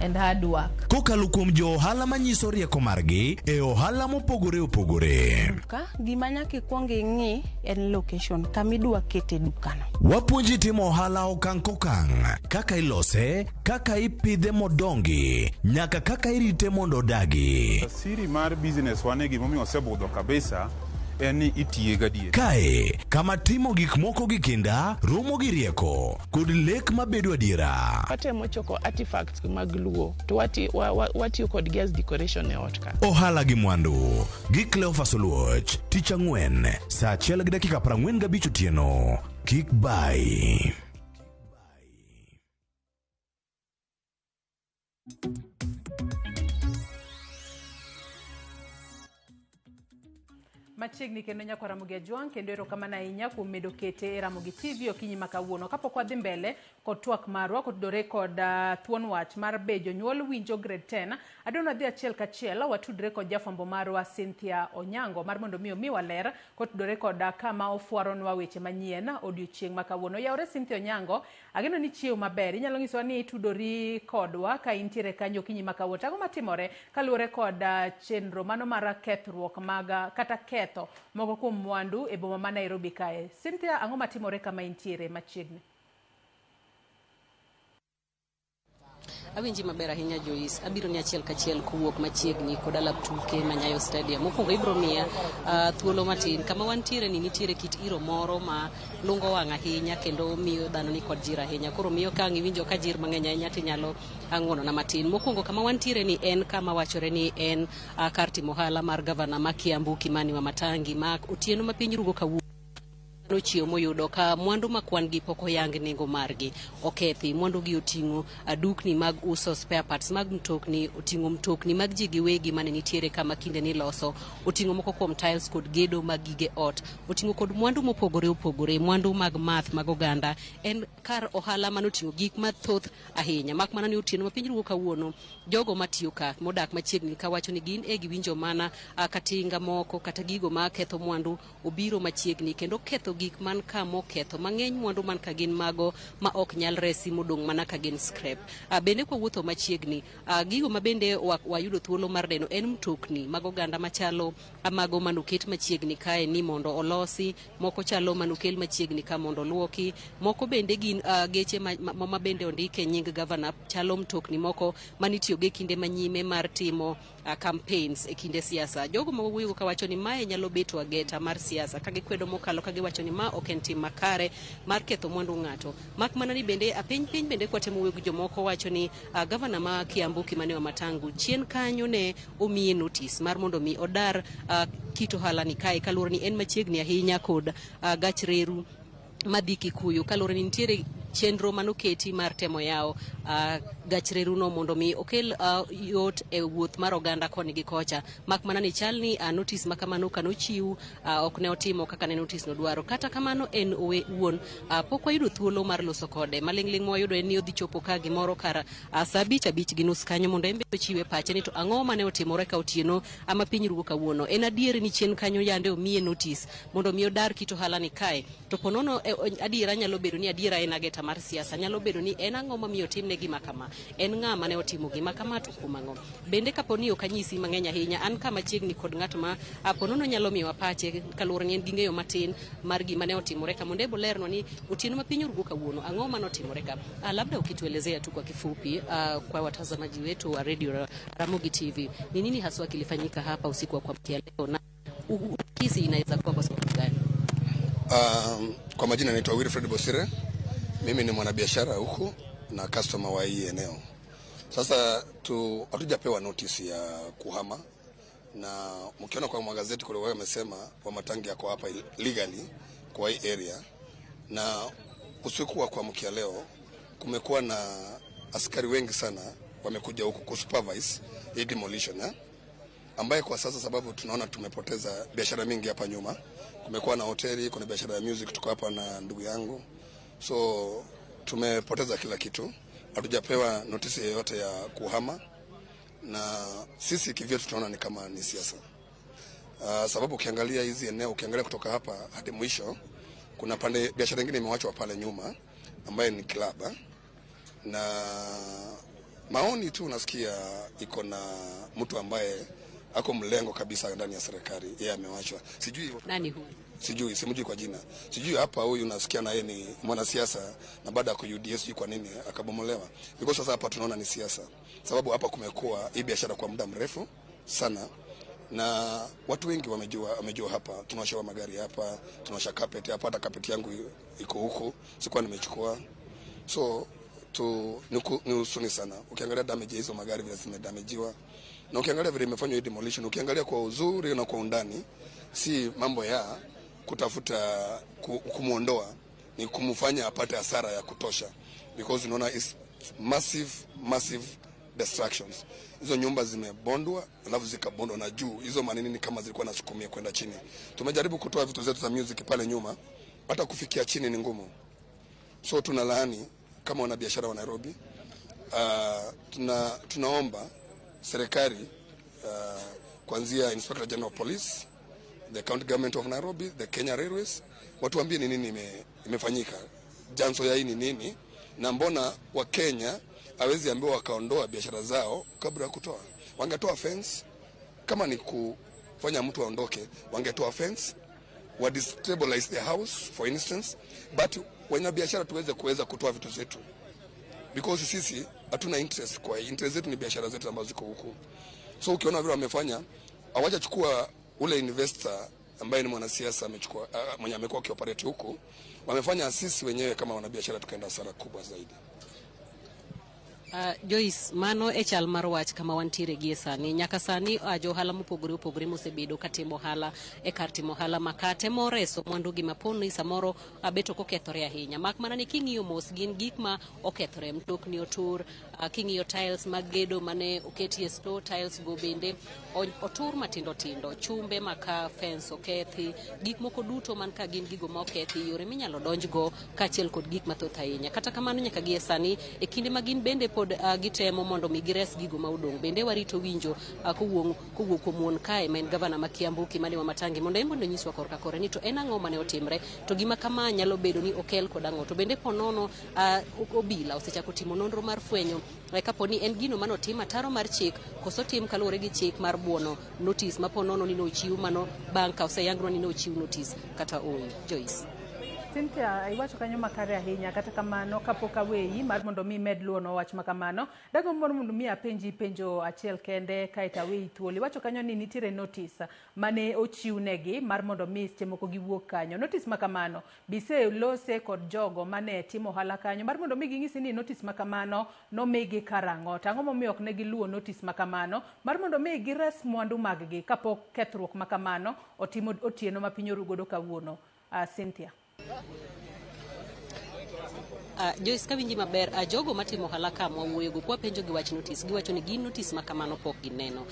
and hard work. Kokalo kuom jo ohala manyiso rieko margi e ohala mopogore opogore. Duka, gima nyaka ikwong ing'i en location kama idwa kete dukano. Wapuonji timo ohala okang' kokang', kaka ilose, kaka ipidhe modongi, nyaka kaka irite mondo odagi. Siri mar business wane gimomiyo osebudho kabisa en ni itiye gadier. Kae, kama timo gik moko gi kinda, romo gi rieko, kod lek mabedo adiera. Watemo choko artifacts mag Luo to watiyo kodgi as decoration e ot ka. Ohala gi mwandu gi Cleophas Oluoch, tich ang'wen, saa achiel gi dakika 45 otieno. Kik bai. Machiegni kendo nyakwa Ramogi Ajwang' kendo erokamano ahinya kuom medo kete e Ramogi TV okinyi ma kawuono. Kapok wadhi mbele kod twak marwa kotudore kod thuon wach mar be jonyuol winjo grade 10, adwa ni wadhi achiel kachiel watudre kod jafwambo marwa Cynthia Onyango mar mondo mi omiwa ler kotudore kod kama ofwaronwa weche manyien odiochieng' ma kawuono. Yaore Cynthia Onyango, ageno ni chiew maber. Inyalo nyisowa ni itudori kodwa ka intiere kanyo okinyi ma kawuono. Ang'o matimore kaluwore kod chenro mano mar kethruok mag kata ketho moko kuom mwandu e boma ma Nairobi kae? Cynthia, ang'o matimore kama intiere machiegni? Awinji maber ahinya Joyce. Abiro ni achiel kachiel kowuok machiegni kod alap tuke ma Nyayo Stadium. Mokwongo ibiro miya thuolo matin. Kama wantiere ni nitiere kit iro moro ma lungo wang' ahinya kendo miyo dhano ni kod jir ahinya. Koro miyo ka ang' iwinjo ka jir mang'eny ahinya tinyalo ang'wonona matin. Mokwongo kama wantiere ni en kama wachore ni en kar timo ohala mar gavana ma Kiambu Kimani Wamatangi ma otieno ma piny rugo kawuono nochiewo moyudo ka mwandu ma kwan gi pok oyang nengo margi okethi. Mwandu gi oting'o dukni mag uso spare parts mag mtokni, oting'o mtokni mag ji giwegi mane nitiere kama kinde ni loso, oting'o moko kuom tiles kod gedo mag gige ot, oting'o kod mwandu mopogore opogore, mwandu mag math mag oganda. En kar ohala manoting'o gik mathoth ahinya. Mak mana ni otieno ma piny rugo kawuono, jogo matiyo ka modak machiegni ka wacho ni gin e giwinjo mana katinga moko kata gigo ma ketho mwandu obiro machiegni kendo ketho gik man ka moketho mang'eny mwandu man ka gin mago ma ok nyal resi modong' mana ka gin scrap. Bende kwawuotho machiegni, gigo ma bende wayudo thuolo mar neno en mtokni mag oganda machalo mago manoket machiegni kae ni mondo olosi, moko chalo manokel machiegni ka mondo oluoki, moko bende gin geche ma bende ondike nying gavana, chalo mtokni moko manitiyogo e kinde manyime mar timo campaigns e kinde siasa. Jogo ma wawuoyogo kawacho ni mae nyalo beto ageta mar siasa ka gikwedo mokalo ka giwacho ni ma ok en tim makare mar ketho mwandu ng'ato. Mak mana ni bende piny piny bende kwatemo wuoyo gi jomoko wacho ni gavana ma Kiambu Kimani Wamatangu chien kanyo ne omiye notice mar mondo mi odar kit ohala ni kae kaluwore ni en machiegni ahinya kod gach reru madhi Kikuyu, kaluwore ni nitiere chenro manoketi mar temo yawo gach reru no mondo mi okel yot e wuoth mar oganda koni gi kocha. Mak mana ni chal ni notice ma kamano kanochiw ok ne otimo kaka ne notice no dwaro. Kata kamano en owe wuon pok wayudo thuolo mar loso kode. Maling'ling' mwayudo en ni odhi chopo ka gimoro kar saa 5:30 kanyo mondo en be ochiwe pache ni to ang'o mane otimore ka otieno ama piny ruo kawuono. En adier ni chien kanyo yande omiye notice mondo mi odar kit ohala ni kae. To ponono adiera nyalo bedo ni adiera en ageta mar siasa, nyalo bedo ni en ang'o mamiyo otimne gima kama, en ng'a mane otimo gima kama to kuom ang'o. Bende kapo ni ok anyisi mang'eny ahinya, an ka machiegni kod ng'at ma ponono nyalo miyowa pache kaluwore ni en gi ng'eyo matin mar gima ne otimore ka, mondo ebo lernwa ni otieno ma piny orugo kawuono ang'o mane otimore ka. Labda ukituelezea tu kwa kifupi, kwa watazamaji wetu wa Radio Ramogi TV, ni nini haswa kilifanyika hapa usiku wa kuamkia leo na kesi inaweza kuwa kwa sababu gani? Kwa majina naitwa Wilfred Bosire. Mimi ni mwanabiashara huku na customer wa hii eneo. Sasa hatujapewa notice ya kuhama, na mkiona kwa magazeti kule wao wamesema Wamatangi yako hapa legally kwa hii area. Na usiku wa kuamkia leo kumekuwa na askari wengi sana wamekuja huku kusupervise hii demolition, ambaye kwa sasa sababu tunaona tumepoteza biashara mingi hapa nyuma. Kumekuwa na hoteli, kuna biashara ya music, tuko hapa na ndugu yangu. So tumepoteza kila kitu. Hatujapewa notisi yoyote ya kuhama, na sisi kivyetu tunaona ni kama ni siasa. Sababu ukiangalia hizi eneo, ukiangalia kutoka hapa hadi mwisho, kuna pande biashara nyingine imewachwa pale nyuma ambaye ni club, na maoni tu unasikia iko na mtu ambaye ako mlengo kabisa ndani ya serikali, yeye amewachwa. Sijui nani huyu? Sijui, simjui kwa jina. Sijui hapa huyu nasikia na yeye ni mwanasiasa na baada ya ku-UDA sijui kwa nini akabomolewa. Because sasa hapa tunaona ni siasa. Sababu hapa kumekuwa hii biashara kwa muda mrefu sana na watu wengi wamejua hapa. Tunaosha magari hapa, tunaosha carpet hapa, hata carpet yangu iko huko, sikuwa nimechukua. So ni husuni sana. Ukiangalia damage hizo magari vile zimedamajiwa, na ukiangalia vile imefanywa hii demolition, ukiangalia kwa uzuri na kwa undani, si mambo ya kutafuta kumuondoa, ni kumfanya apate hasara ya kutosha, because unaona is massive destructions. Hizo nyumba zimebondwa, alafu zikabondwa na juu. Hizo manini ni kama zilikuwa nasukumia kwenda chini. Tumejaribu kutoa vitu zetu za music pale nyuma, hata kufikia chini ni ngumu. So tunalaani kama wanabiashara wa Nairobi. Tunaomba serikali, kuanzia Inspector General of Police, the County Government of Nairobi, the Kenya Railways, watuambie ni nini imefanyika, janso ya hii ni nini, na mbona wa Kenya hawezi ambiwa wakaondoa biashara zao kabla ya kutoa. Wangetoa fence, kama ni kufanya mtu aondoke, wangetoa fence, wa destabilize the house for instance, but wanabiashara tuweze kuweza kutoa vitu zetu, because sisi hatuna interest kwa hii. Interest zetu ni biashara zetu ambazo ziko huku. So ukiona vile wamefanya, hawajachukua ule investor ambaye ni mwanasiasa amechukua, mwenye amekuwa akioperate huku, wamefanya sisi wenyewe kama wanabiashara tukaenda hasara kubwa zaidi. Joyce, mano e chal mar wach kama wantiere gie sani. Nyaka sani johala mopogore opogore mosebedo katimo ohala e kar timo ohala makate moreso mwandugi maponi samoro bet ok okethore ahinya. Mak mana ni king'iyo mos gin gik ma okethore, mtokni otur, king'iyo tiles mag gedo mane oketie store, tiles go bende otur matindo tindo, chumbe maka fence okethi, gik moko duto man ka gin gigo ma okethi, yore minyalo donjgo kaachiel kod gik mathoth ahinya. Kata kamano nyaka gie sani e kinde ma gin bende pod pod gitemo mondo mi gires gigo ma odong'. Bende warito winjo kowuok kuom wuon kae ma en gavana ma Kiambu Kimani Wamatangi mondo en mondo onyiswa korka kore ni to en ang'o mane otimre, to gima kama nyalo bedo ni okel kod ang'o. To bende ponono obila osechako timo nonro mar fwenyo kapo ni en gino mane otim ataro mar chik koso tim kaluwore gi chik mar buono notice ma ponono ni nochiw mano bang' ka oseyangnwa ni nochiw notice kata ooyo. Joyce. Cynthia, iwacho kanyo makare ahinya. Kata kamano, kapok aweyi mar mondo mi med luwono wach makamano, dagombo mondo mi apenji penjo achiel kende kaeto aweyi thuolo. Iwacho kanyo ni nitiere notice mane ochiwnegi mar mondo mi seche moko giwuok kanyo. Notice makamano biselose kod jogo mane timo ohala kanyo mar mondo mi ging'isi ni notice makamano nomigi karang'o, to ang'o momiyo ok ne giluwo notice makamano mar mondo mi gires mwandu mag gi kapok kethruok makamano otimo otieno ma piny oru godo kawuono. Cynthia. Joyce, kawinji maber, jogo matimo ohala ka mwawuoyogo kwapenjo gi wach notice, giwacho ni gin notice ma kamano pok gineno.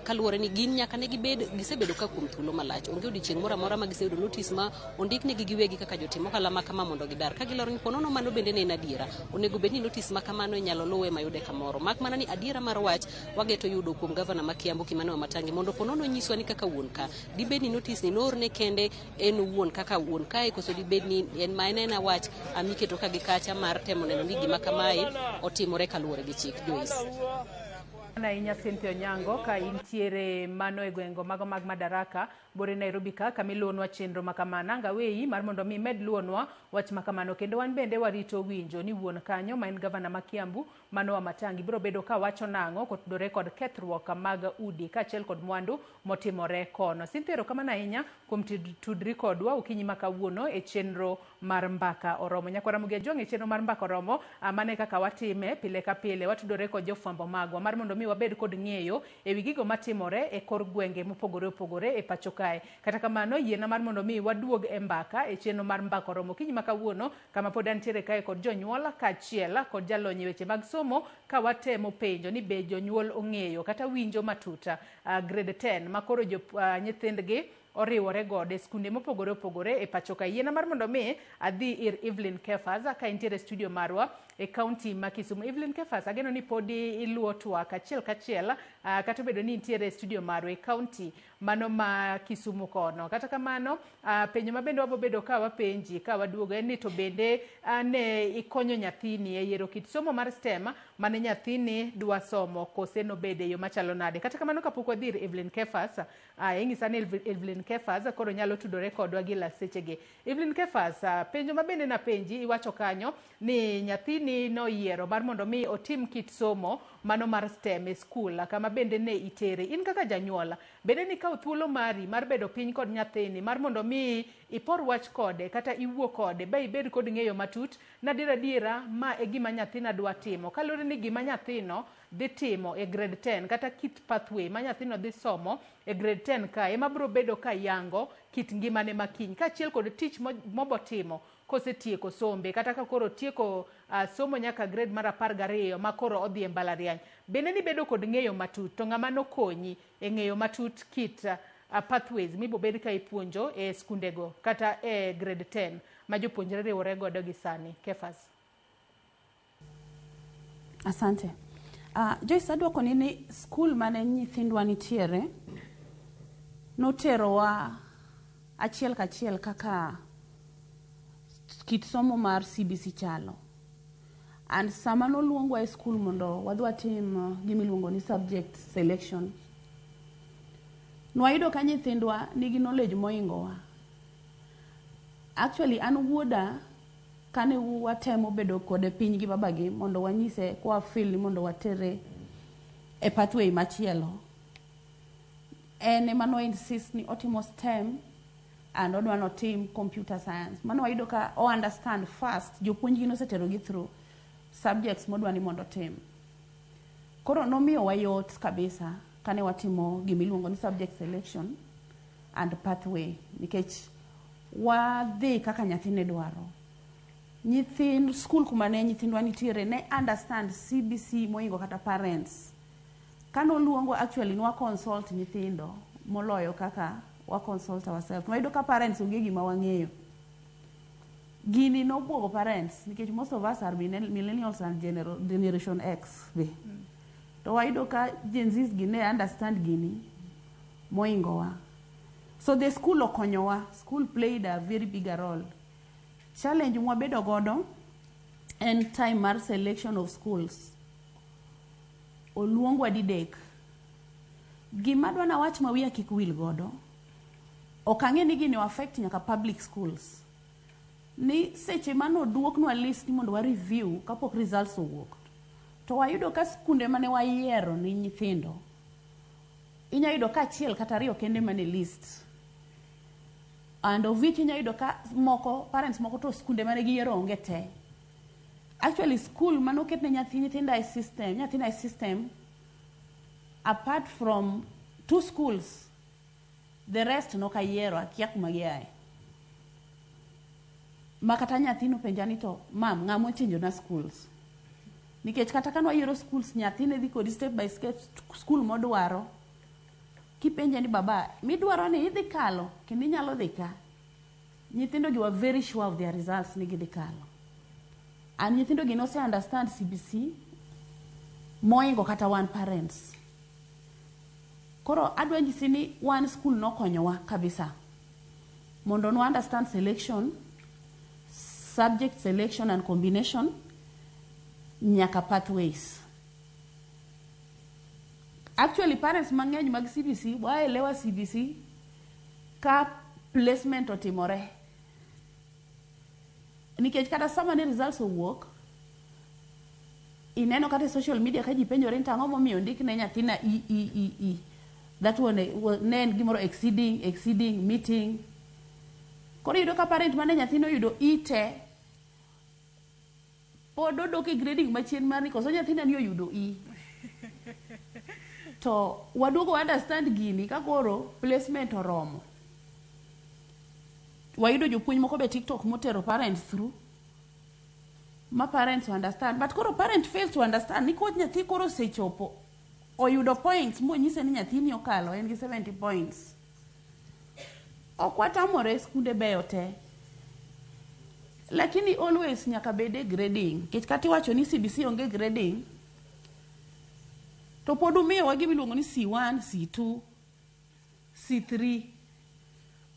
Kaluwore ni gin nyaka ne gibed gisebedo ka kuom thuolo malach, onge odiochieng' moro amora ma giseyudo notice ma ondiknegi giwegi kaka jotim ohala ma kama mondo gidar. Ka giloro ni ponono mano bende ne en adiera, onego bed ni notice ma kamano inyalo luwe mayude kamoro. Mak mana ni adiera mar wach wageto yudo kuom gavana ma Kiambu Kimani Wamatangi mondo ponono nyiswa ni kaka wuon ka dibed ni notice ni noorne kende en owuon kaka wuon kae, koso dibed ni en ma en ena wach miketo ka gi kacha mar temo neno ni gima kamae otimore kaluwore gi chik. Joyce. Ahinya Cynthia Onyango, ka intiere mano e gwengo mago mag Madaraka bore Nairobi ka kama iluwonwa chenro makamano. Anga weyi mar mondo mi imed luwonwa wach makamano, kendo wan bende warito winjo ni wuon kanyo ma en gavana ma Kiambu mano Wamatangi biro bedo ka wacho nang'o kotudore kod kethruok mag udi kaachiel kod mwandu motimore kono. Cynthia, erokamano ahinya kuom tudri kodwa okinyi ma kawuono e chenro mar Mbaka Oromo. Nyakwara Ramogi Ajwang' e chenro mar Mbaka Oromo, mane kaka watime pile ka pile, watudore kod jofwambo magwa mar mondo mi wabed kod ng'eyo ewi gigo matimore e kor gwenge mopogore opogore e pacho kae. Kata kamano, yiena mar mondo mi waduog e mbaka e chenro mar Mbaka Oromo okinyi ma kawuono, kama pod antiere kae kod jonyuol kaachiel kod jalony e weche mag somo, ka watemo penjo ni be jonyuol ong'eyo kata winjo matut grade 10 ma koro nyithindgi oriwore godo e skunde mopogore opogore e pacho ka. Yiena mar mondo mi adhi ir Evelyn Kefas ka entiere e studio marwa e kaunti ma Kisumu. Evelyn Kefas, ageno ni podi iluwo twak achiel kachiel, kata obedo ni intiere e studio marwa e kaunti mano ma Kisumu kono. Kata kamano, penjo ma bende wabobedo ka wapenji ka waduogo en ni to bende ne ikonyo nyathini e yiero kit somo mar STEM mane nyathini dwa somo kose nobede e yo machalo nade. Kata kamano, kapok wadhi ir Evelyn Kefas, ing'isa ni Evelyn Kefas koro nyalo tudore kodwa gi la sechegi. Evelyn Kefas, penjo ma bende napenji, iwacho kanyo ni nyathini noyiero mar mondo mi otim kit somo mano mar STEM e skul kama bende ne itere. In kaka janyuol, bende nikawo thuolo mari mar bedo piny kod nyathini mar mondo mi ipor wach kode kata iwuo kode ba ibed kod ng'eyo matut na adiera adiera ma e gima nyathina dwa timo, kaluwore ni gima nyathino dhi timo e grade 10 kata kit pathway ma nyathino dhi somo e grade 10 ka ema biro bedo ka yango kit ngimane makiny kaachiel kod tich mobotimo kosetieko sombe, kata ka koro otieko somo nyaka grade mar 12 ma koro odhi e mbalariany. Bende nibedo kod ng'eyo matut, to ng'ama nokonyi e ng'eyo matut kit pathways mibobed ka ipuonjo e skundego kata e grade 10 ma jopuonjre riwore godo gi sani? Kefas. Asante. Joyce, adwoko ni skul mane nyithindwa nitiere noterowa achiel kachiel kaka kit somo mar CBC chalo. And sama noluongwa e skul mondo wadhi watim gima iluongo ni subject selection, nwayudo ka nyithindwa nigi knowledge moingowa. Actually, an wuoda kane watemo bedo kode piny gi babagi mondo wanyise kwa feel ni mondo watere e pathway machielo, en ema no insist ni otimo STEM and odwa notim computer science. Mano wayudo ka o understand fast, jopuonjgi nosetero gi through subjects modwa ni mondo otim. Koro nomiyowa yot kabisa kane watimo gimiluongo ni subject selection and pathway, nikech wadhi kaka nyathi ne dwaro. Nyithind skul kuma ne nyithindwa nitiere ne understand CBC moingo kata parents. Kanoluongwa, actually nwa consult nyithindo moloyo kaka wa consult ourselves. Wayudo ka parents onge gima wang'eyo. Gini nobuogo parents nikech most of us are millennials and generation X be. To wayudo ka Gen Zs gi ne understand gini moingowa. So the school okonyowa. School played a very bigger role. Challenge mwabedo godo en time mar selection of schools. Oluongwa didek. Gima adwa nawach ma wiya kik wil godo, ok ang'e ni gini o affect nyaka public schools. Ni seche manoduoknwa list ni mondo wa review kapok results owuok, to wayudo ka skunde mane wayiero ni nyithindo, inya yudo ka achiel kata ariyo kende mane list. And of which inya yudo ka moko, parents moko to skunde mane giyiero onge te. Actually school manoket ne nyathi nyithinda e system, nyathina e system, apart from 2 schools, the rest nok ayiero, akia kuma giaye. Ma kata nyathi nopenja ni to, mam, ng'ama ochenjo na schools? Nikech kata ka nwayiero schools, nyathi ne dhi kodi step by step school modwaro. Kipenje ni baba, midwaro ni idhi kalo, kendo inyalo dhi ka. Nyithindo gi were very sure of their results ni gidhi kalo. And nyithindo gi nose understand CBC moingo kata wan parents. Koro adwa nyisi ni wan school nokonyowa kabisa. Mondo no understand selection, subject selection and combination, nyaka pathways. Actually, parents mang'eny mag CBC waelewa CBC ka placement otimore. Nikech kata sama ne results owuok, ineno kata e social media ka ji penjore ni to ang'o momiyo ondik ne nyathina E, E, E, E. That one ne en gimoro exceeding, exceeding, meeting. Koro iyudo ka parent mane nyathino oyudo E te, pod odok e grading machien mar ni koso nyathina ni oyudo E. To waduogo understand gini ka koro placement oromo. Wayudo jopuonj moko be TikTok motero parents through. Ma parents understand. But koro parent fails to understand ni koth nyathi koro osechopo oyudo points monyise ni nyathini okalo en gi 70 points. Ok watamore skunde beyo te. Lakini always nyaka bede grading. Nikech kata iwacho ni CBC onge grading, to pod umiyowa gima iluongo ni C1, C2, C3.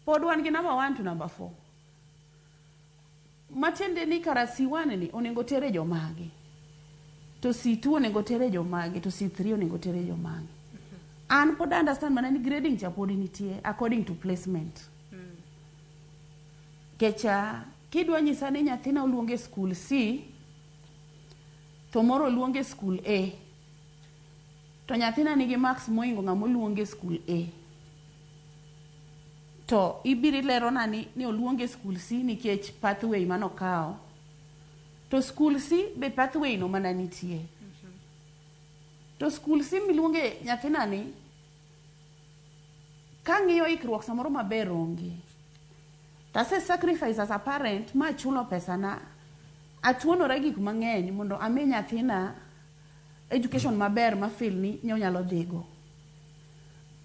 Pod wan gi number 1 to number 4. Matiende ni kara C1 ni onego tere jomage, to C2 onego tere jomage, to C3 onego tere jomage. An pod understand mana ni grading cha pod nitie according to placement. Kecha kidwa nyisa ni nyathina oluonge school C to moro oluonge school A, to nyathina nigi marks moingo ng'ama oluonge school A, to ibiro lerona ni oluonge school C nikech pathway manokawo, to school C be pathway no mana nitie. To school C miluonge nyathina ni kang'iyo ikruok samoro maber onge. Tase sacrifice as a parent ma achulo pesana, atuonora gik mang'eny mondo ami nyathina education maber ma feel ni onyalo dhigo.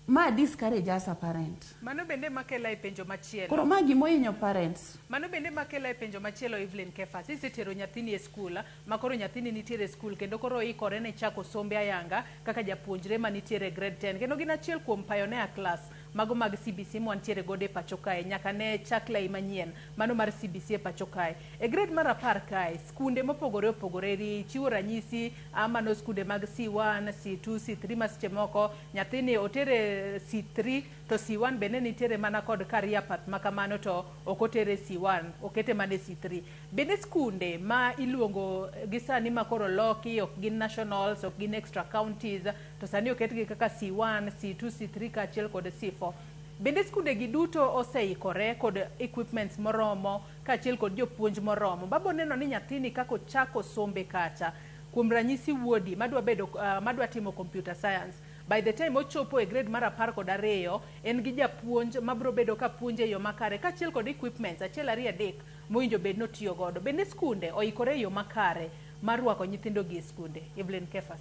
Ma discourage as a parent. Mano bende makela e penjo machielo. Koro ma gimohinyo parents. Mano bende makela e penjo machielo, Evelyn Kefas. Isetero nyathini e skul, ma koro nyathini nitiere e skul kendo koro ikore ne chako sombe ayanga kaka japuonjre manitiere e grade 10. Kendo gin achiel kuom pioneer class mago mag CBC mwantiere godo e pacho kae nyaka ne chak lai manyien mano mar CBC e pacho kae. E grade mar 10 kae, skunde mopogore opogore ri chiwo ranyisi mano skunde mag C1, C2, C3 ma seche moko nyathini otere C3 to C1 bende nitiere mana kod career path ma kamano to ok otere C1, okete mana e C3. Bende skunde ma iluongo gi sani ma koro loki, ok gin nationals, ok gin extra counties, to sani oketgi kaka C1, C2, C3 kaachiel kod C4. Bende skunde gi duto oseikore kod equipments moromo kaachiel kod jopuonj moromo. Babo neno ni nyathini kaka ochako sombe kacha, kuom ranyisi wuodi madwa bedo madwa timo computer science, by the time ochopo e grade mar 12 en gi japuonj mabro bedo ka puonje e yo makare kaachiel kod equipments 1 2 3 mowinjo bed notiyo godo. Bende skunde oikore e yo makare mar rwako nyithindo gi e skunde? Evelyn Kefas.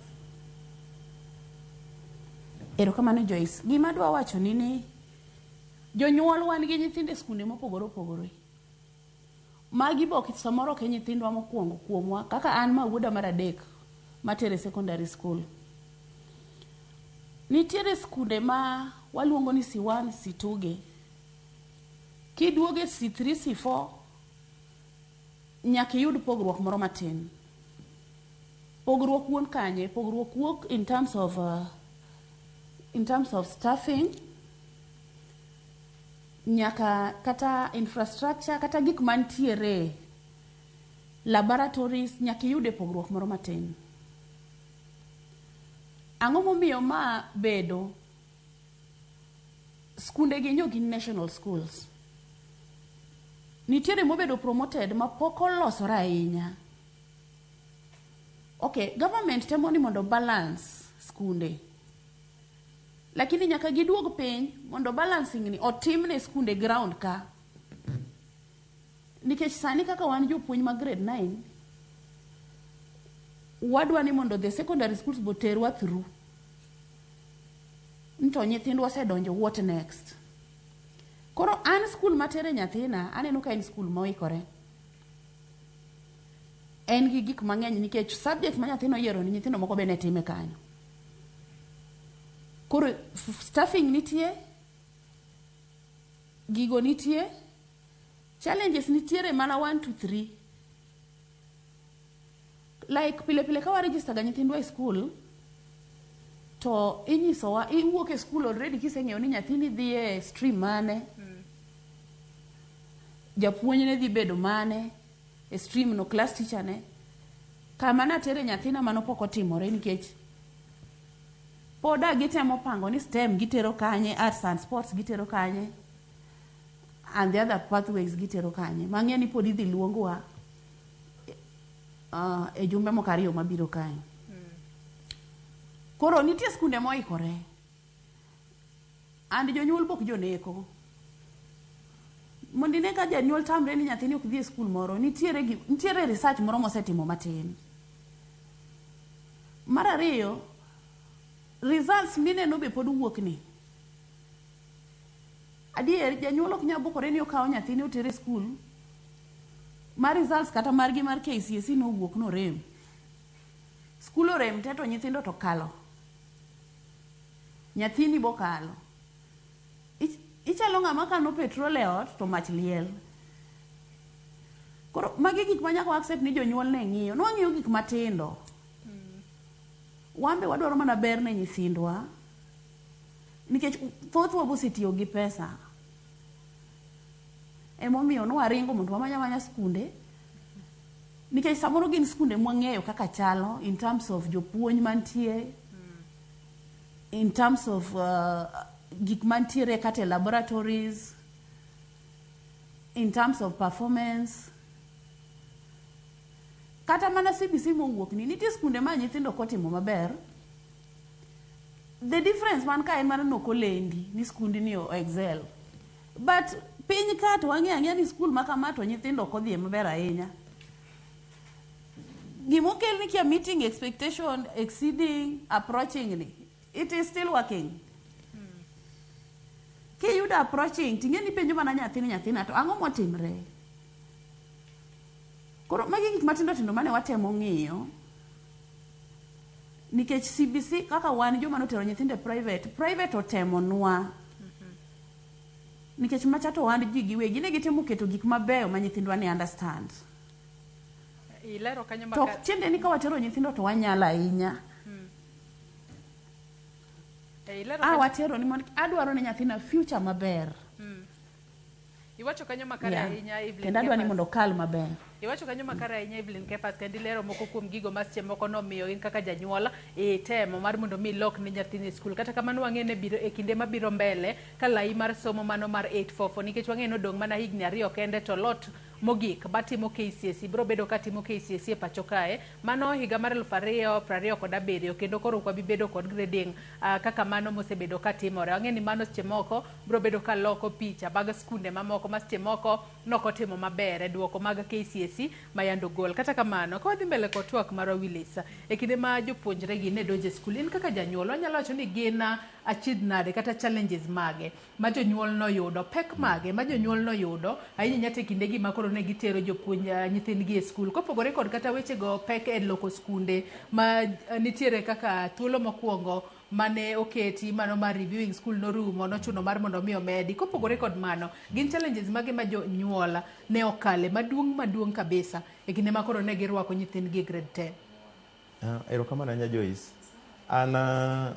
Erokamano Joyce. Gima adwa wacho ni jonyuol wan gi nyithindo e skunde mopogore opogore. Magi be ok samoro ok e nyithindwa mokwongo kuomwa kaka an ma wuoda mar adek matere secondary school. Nitiere skunde ma waluongo ni C1, C2 gi. Kiduogo e C3, C4 nyaka iyud pogruok moro matin. Pogruok wuon kanye? Pogruok wuok in terms of staffing, nyaka kata infrastructure, kata gik mantiere laboratories, nyaka iyude pogruok moro matin. Ang'o momiyo ma bedo? Skunde gi nyo gin national schools. Nitiere mobedo promoted ma pok olosore ahinya. Okay, government temo ni mondo balance skunde. Lakini nyaka giduog piny mondo balancing ni otim ne skunde ground ka. Nikech sani kaka wan jopuonj mag grade 9, wadwa ni mondo the secondary schools bo terwa through. To nyithindwa osedonjo, what next? Koro an skul matere nyathina, aneno ka en skul moikore. En gi gik mang'eny nikech subject ma nyathino oyiero ni nyithindo moko be ne time kanyo. Koro staffing nitie, gigo nitie, challenges nitiere mana 1 to 3. Like pile pile ka wa register ga nyithindwa e skul, to inyisowa iwuok e skul already kiseng'eyo ni nyathini dhi e stream mane, japuonj ne dhi bedo mane e stream no, class teacher ne. Kama natere nyathina mano pok otimore nikech pod a gitemo pango ni STEM gitero kanye, arts and sports gitero kanye, and the other pathways gitero kanye. Mang'e ni pod idhi luongwa e jumbe moko ariyo mabiro kae. Koro nitie skunde moikore and jonyuol bok joneko. Mondo ine ka janyuol tamre ni nyathini ok dhi e skul moro, nitiere research moro mosetimo matin. Mar ariyo, results mineno be pod wuok ni. Adier, janyuol ok nyal bukore ni okawo nyathine otere e skul ma results kata margi mar KCSE nowuok norem. Skul orem te to nyithindo to kalo. Nyathini bokalo. Ichalo ng'ama kano petrol e ot to mach liel. Koro magi gik ma nyaka wa accept ni jonyuol ne ng'iyo. Nwang'iyo gik matindo. Wan be wadwaro mana ber ne nyithindwa. Nikech thothwa bosetiyo gi pesa. Emomiyo nwaringo mondo wamany amanya skunde. Nikech samoro gin skunde mwang'eyo kaka chalo in terms of jopuonj mantie, in terms of gik mantiere kata e laboratories, in terms of performance. Kata mana CBC mowuok ni, nitie skunde ma nyithindo kotimo maber, the difference man ka en mana nok olendi ni skundni o excel. But piny ka to wang'eyo ang'eya ni skul ma kama to nyithindo ok odhiye maber ahinya. Gimokel ni kia meeting expectation, exceeding, approaching ni, it is still working. Kiyudo approaching, ting'e ni penjo mana nyathini, nyathina to ang'o motimre? Koro magi gik matindo tindo mane watemo ng'iyo. Nikech CBC kaka wan joma notero nyithindo e private, private otemonwa. Nikech macha to wan ji giwegi ne gitemo keto gik mabeyo ma nyithindwa ne understand. Ilero kanyo To ok tiende ni ka watero nyithindo to wanyalo ahinya. Ilero A kanyo, watero ni mondo adwaro ne nyathina future maber. Iwacho kanyo makare ahinya, Evelyn Kendo adwa ni Kephas. mondo okal maber. Iwacho kanyo makare ahinya, Evelyn Kephas, kendo ilero moko kuom gigo ma seche moko nomiyo in kaka janyuol itemo mar mondo mi ilok ne nyathini e skul. Kata kamano wang'e ne biro e kinde mabiro mbele ka lai mar somo mano mar 844, nikech wang'e ni odong' mana higni 2 kende to lot mogik matimo KCSE biro bedo katimo KCSE e pacho kae mano higa mar 2027, kendo koro ok wabi bedo kod grading kaka mano mosebedo katimore. Wang'e ni mano seche moko biro bedo ka loko picha mag skunde mamoko ma seche moko nokotimo maber e duoko mag KCSE ma yando gol. Kata kamano, ka wadhi mbele kod twak marwa, Willis, e kinde ma jopuonjre gi ne donjo e skul, in kaka janyuol wanyalo wacho ni gin achiedh nade kata challenges mage ma jonyuol noyudo, pek mage ma jonyuol noyudo ahinya nyaka e kindegi ma koro ne gitero jopuonj nyithindgi e skul. Kopogore kod kata wechego pek e loko skunde ma nitiere kaka thuolo mokwongo mane oketi mano mar reviewing school norumo nochuno mar mondo mi omedi. Kopogore kod mano, gin challenges mage ma jonyuol ne okale maduong' maduong' kabisa e kinde ma koro ne girwako nyithindgi e grade 10? Erokamano ahinya Joyce. An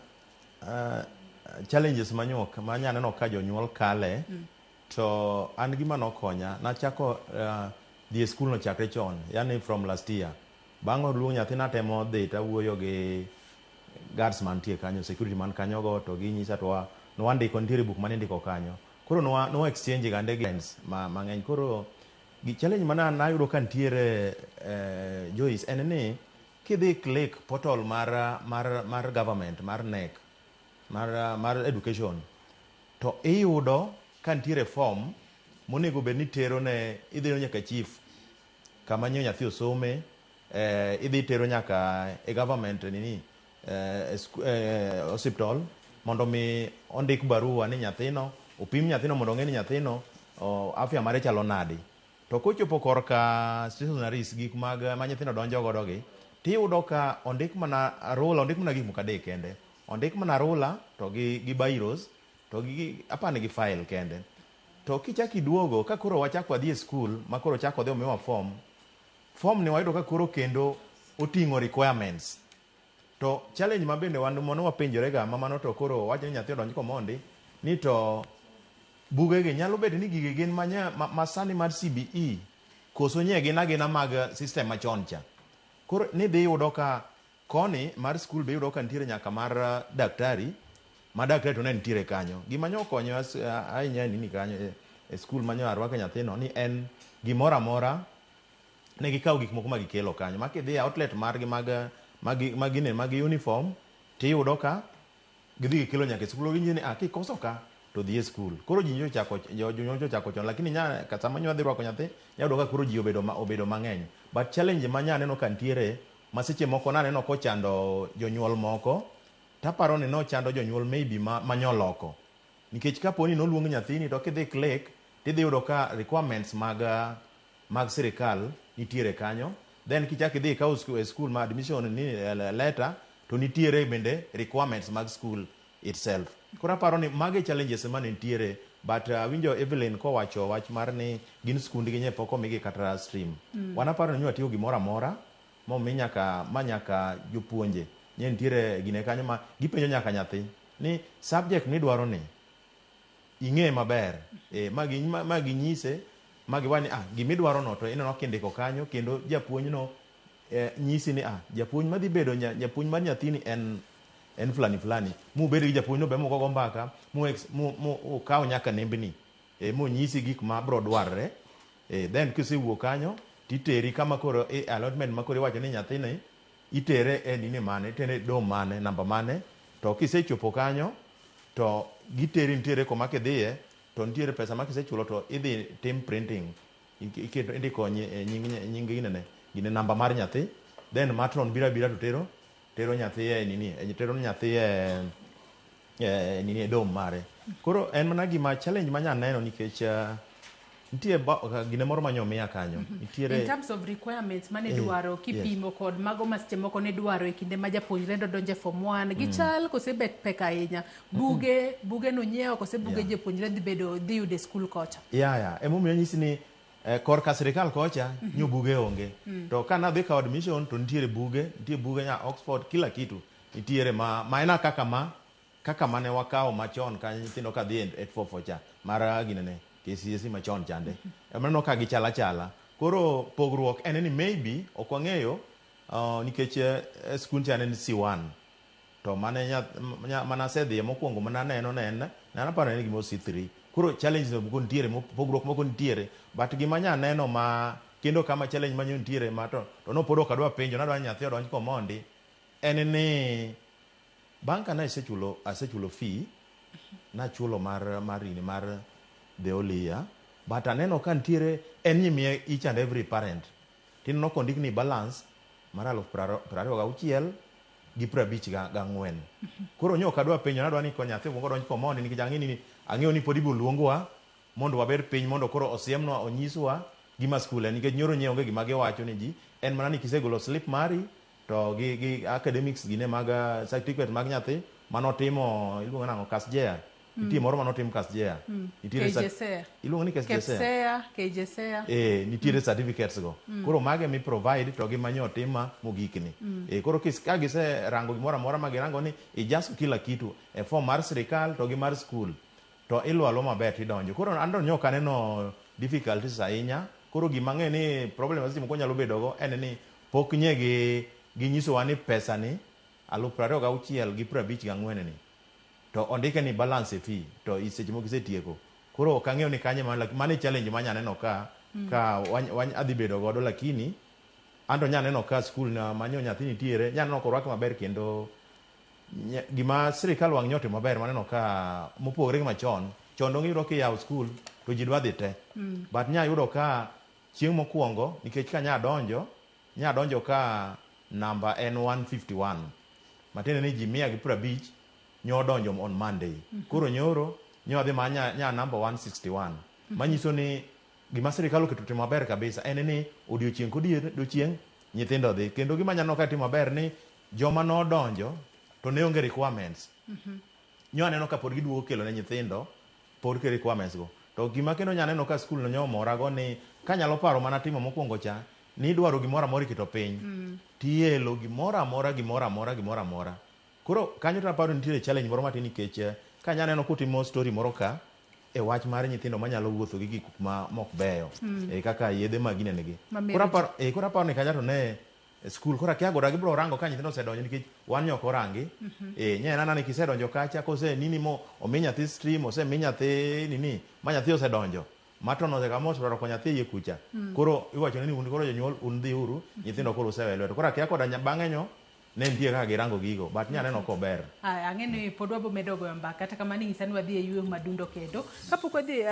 challenges manyuok manya neno ka jonyuol kale to an gima nokonya nachako dhi e skul no chakre chon, yani from last year. Bang' oluong nyathi natemo dhi tawuoyo gi guards mantie kanyo, security man kanyo go to ginyisa to nwandiko nitiere buk manindiko kanyo. Koro nwa exchange gande gi mang'eny. Koro gi challenge mana nayudo ka nitiere Joyce en ni kidhi click portal mar government mar KNEC mar education to iyudo ka nitiere form monego bed ni tero ne idhi nyaka chief kama nyo nyathi osome, idhi tero nyaka e government nini hospital mondo mi ondik barua ni nyathino opim nyathino mondo ong'e ni nyathino afya mare chalo nadi. To kochopo korka stationaries gik mag ma nyithindo donjo godo gi tiyudo ka ondik mana rula, ondik mana gik moko adek kende. Ondik mana rula to gi biros to gi apani gi file kende. To kichak iduogo ka koro wachak wadhi e skul ma koro chak odhi omiwa form, form ni wayudo ka koro kendo oting'o requirements. To challenge ma bende wan mono wapenjore ga ma mano to koro wacho ni nyathi odonj komondi ni to bugegi nyalo bedo ni gigi gin masani mar CBE koso nye gin agina mag system machon cha. Koro ni dhi yudo ka koni mar skul be iyudo ka nitiere nyaka mar daktari ma daktari to ne nitiere kanyo. Gima nyo okonyo ahinya e nini kanyo e skul manyo arwake nyathino ni en gimoro amora ne gikawo gik moko ma gikelo kanyo. Ma kidhi e outlet margi mag uniform tiyudo ka gidhi gikelo nyaka e skul. Ginyisi ni kikoso ka to dhi e skul. Koro ji nyocha jonyuol ochako chon lakini nya sama nyo adhi rwako nyathi nyayudo ka koro ji obedo mang'eny. But challenge ma nya aneno ka nitiere ma seche moko naneno kochando jonyuol moko taparo ni nochando jonyuol maybe ma nyoloko. Nikech kapo ni noluong nyathini to kidhi click tidhi yudo ka requirements mag sirikal nitiere kanyo. Then kichak idhi ikawo e skul ma admission ni letter to nitiere bende requirements mag school itself. Koro aparo ni magi challenges mane nitiere but awinjo Evelyn kowacho wach mar ni gin skundgi nye pok omigi kata stream. Wan aparo ni watiyo gimoro amora momi nyaka ma nyaka jopuonje nye nitiere gine kanyo ma gipenjo nyaka nyathi ni subject midwaro ni ing'e maber ma ginyise ma giwacho ni gimidwaro no to ineno kindiko kanyo kendo japuonj no nyisi ni japuonj madhi bedo japuonj mar nyathini en fulani fulani mubed gi japuonj no be mugogo mbaka mu ukaw nyaka nembni monyisi gik ma bro dwarre then kisewuok kanyo titeri kama koro allotment ma koro iwacho ni nyathini itere e nini mane itere e dom mane namba mane to kisechopo kanyo to giteri nitiere kuma kidhiye to nitiere pesa ma kisechulo to idhi tim printing iketo indiko nying ginene gine namba mar nyathi then matron biro abira to tero nyathi e nini tero nyathi e nini e dom mare. Koro en mana gima challenge manya neno nikech nitie gine moro manyomiya kanyo nitiere In terms of requirements mane dwaro kipimo kod mago ma seche moko ne dwaro e kinde ma japuonjre dodonjo e form 1 gichal kose bet pek ahinya? Buge nonyiewo kose buge jopuonjre dhi bedo dhi yudo e skul kocha? Ya emomiyo anyisi ni korka sirikal kocha nyo buge onge. To ka nadhi kawo admission to nitiere buge, nitie buge nya Oxford kila kitu nitiere ma ena kaka mane wakawo machon ka nyithindo ka dhi e 844 cha mar ginene KCSE machon chande. Aneno ka gichal achala. Koro pogruok en ni maybe ok wang'eyo nikech skul cha ne en C1 to mane mana asedhiye mokwongo mana aneno ne en ne aparo ni en gimoro C3. Koro challenges moko nitiere, pogruok moko nitiere but gima nya neno ma kendo kama challenge manyo nitiere ma to no pod ok adwa penjo nadwa ni nyathi odonj komondi en ni bang' ka asechulo fee nachulo mar ini mar the whole year but aneno ka nitiere en nyimiye each and every parent tineno kondik ni balance mar 26,000 gi 54. Koro nyo ok adwa penjo, nadwa ni ko nyathi okuongo donj komondi nikech ang'e ni ang'eyo ni pod ibiro luongwa mondo wabed piny mondo koro osiemnwa onyiswa gima skul en nikech nyoro nye onge gima giwacho ni ji en mana ni kisegolo slip mari to gi academics gine mag certificate mag nyathi manotimo iluongo nang'o KASJEA. Nitie moro manotim KASJEA. Nitiere KJSEA. Iluongo ni KASJEA. KEPSEA, KJSEA. Nitiere certificates go. Koro mage mi provide to gi manyo tima mogikni. Koro ka gise rango gimoro amora ma girango ni ijaso kila kitu e form mar sirikal to gi mar skul to iluwo aluwa maber tidonjo. Koro an to nyo ok aneno difficulties ahinya. Koro gima ang'eyo ni problem ma seche moko nyalo bedo go en ni pok nye gi ginyisowa ni pesa ni 26,054 ni to ondike ni balance fee to seche moko isetieko. Koro ok ang'eyo ni kanye mano e challenge ma anya neno ka ka adhi bedo godo, lakini anto nya neno ka skul na manyo nyathi nitiere nya neno korwake maber kendo gima sirikal wang' nyote maber maneno ka mopogore gi machon. Chon dong iyudo kiyawo skul to ji dwa dhi te. But nya yudo ka chieng' mokwongo nikech ka nya donjo ka namba en 151 matiende ni ji 150 nyo donjo on Monday. Koro nyoro nyo adhi ma nya namba 161. Manyiso ni gima sirikal oketo timo maber kabisa en ni odiochieng' kodiochieng' nyithindo dhi. Kendo gima nyaneno ka timo maber ni joma nodonjo to ne onge requirements. Nyo aneno ka pod giduogo kelo ne nyithindo pod ke requirements go. To gima kendo nya neno ka skul no nyo omora go ni kanyalo paro mana timo mokwongo cha ni idwaro gimoro amora iketo piny. Tielo gimoro amora gimoro amora gimoro amora. Koro kanyo to aparo nitiere challenge moro matin nikech kanya neno kutimo story moro ka e wach mar nyithindo manyalo wuotho gi gik ma mok beyo. Kaka yedhe mag ginene gi. Koro aparo ni kanyo to ne skul koro akia goda gibiro rango ka nyithindo osedonjo nikech wan nyok orangi. Nya nana ni kisedonjo kacha kose nini mo omi nyathi stream osemi nyathi nini ma nyathi osedonjo. Mato no kama osero ko nyathi yie kucha. Koro iwacho ni un koro jonyuol un dhi uru nyithindo koro osewe lwedo. Koro akia koda bang'e nyo ne nitie kaka girango gigo but nya neno kober. Ang'e ni pod wabo medo goyo mbaka kata kamano inyisa ni wadhi e yueyo madundo kendo. Kapok wadhi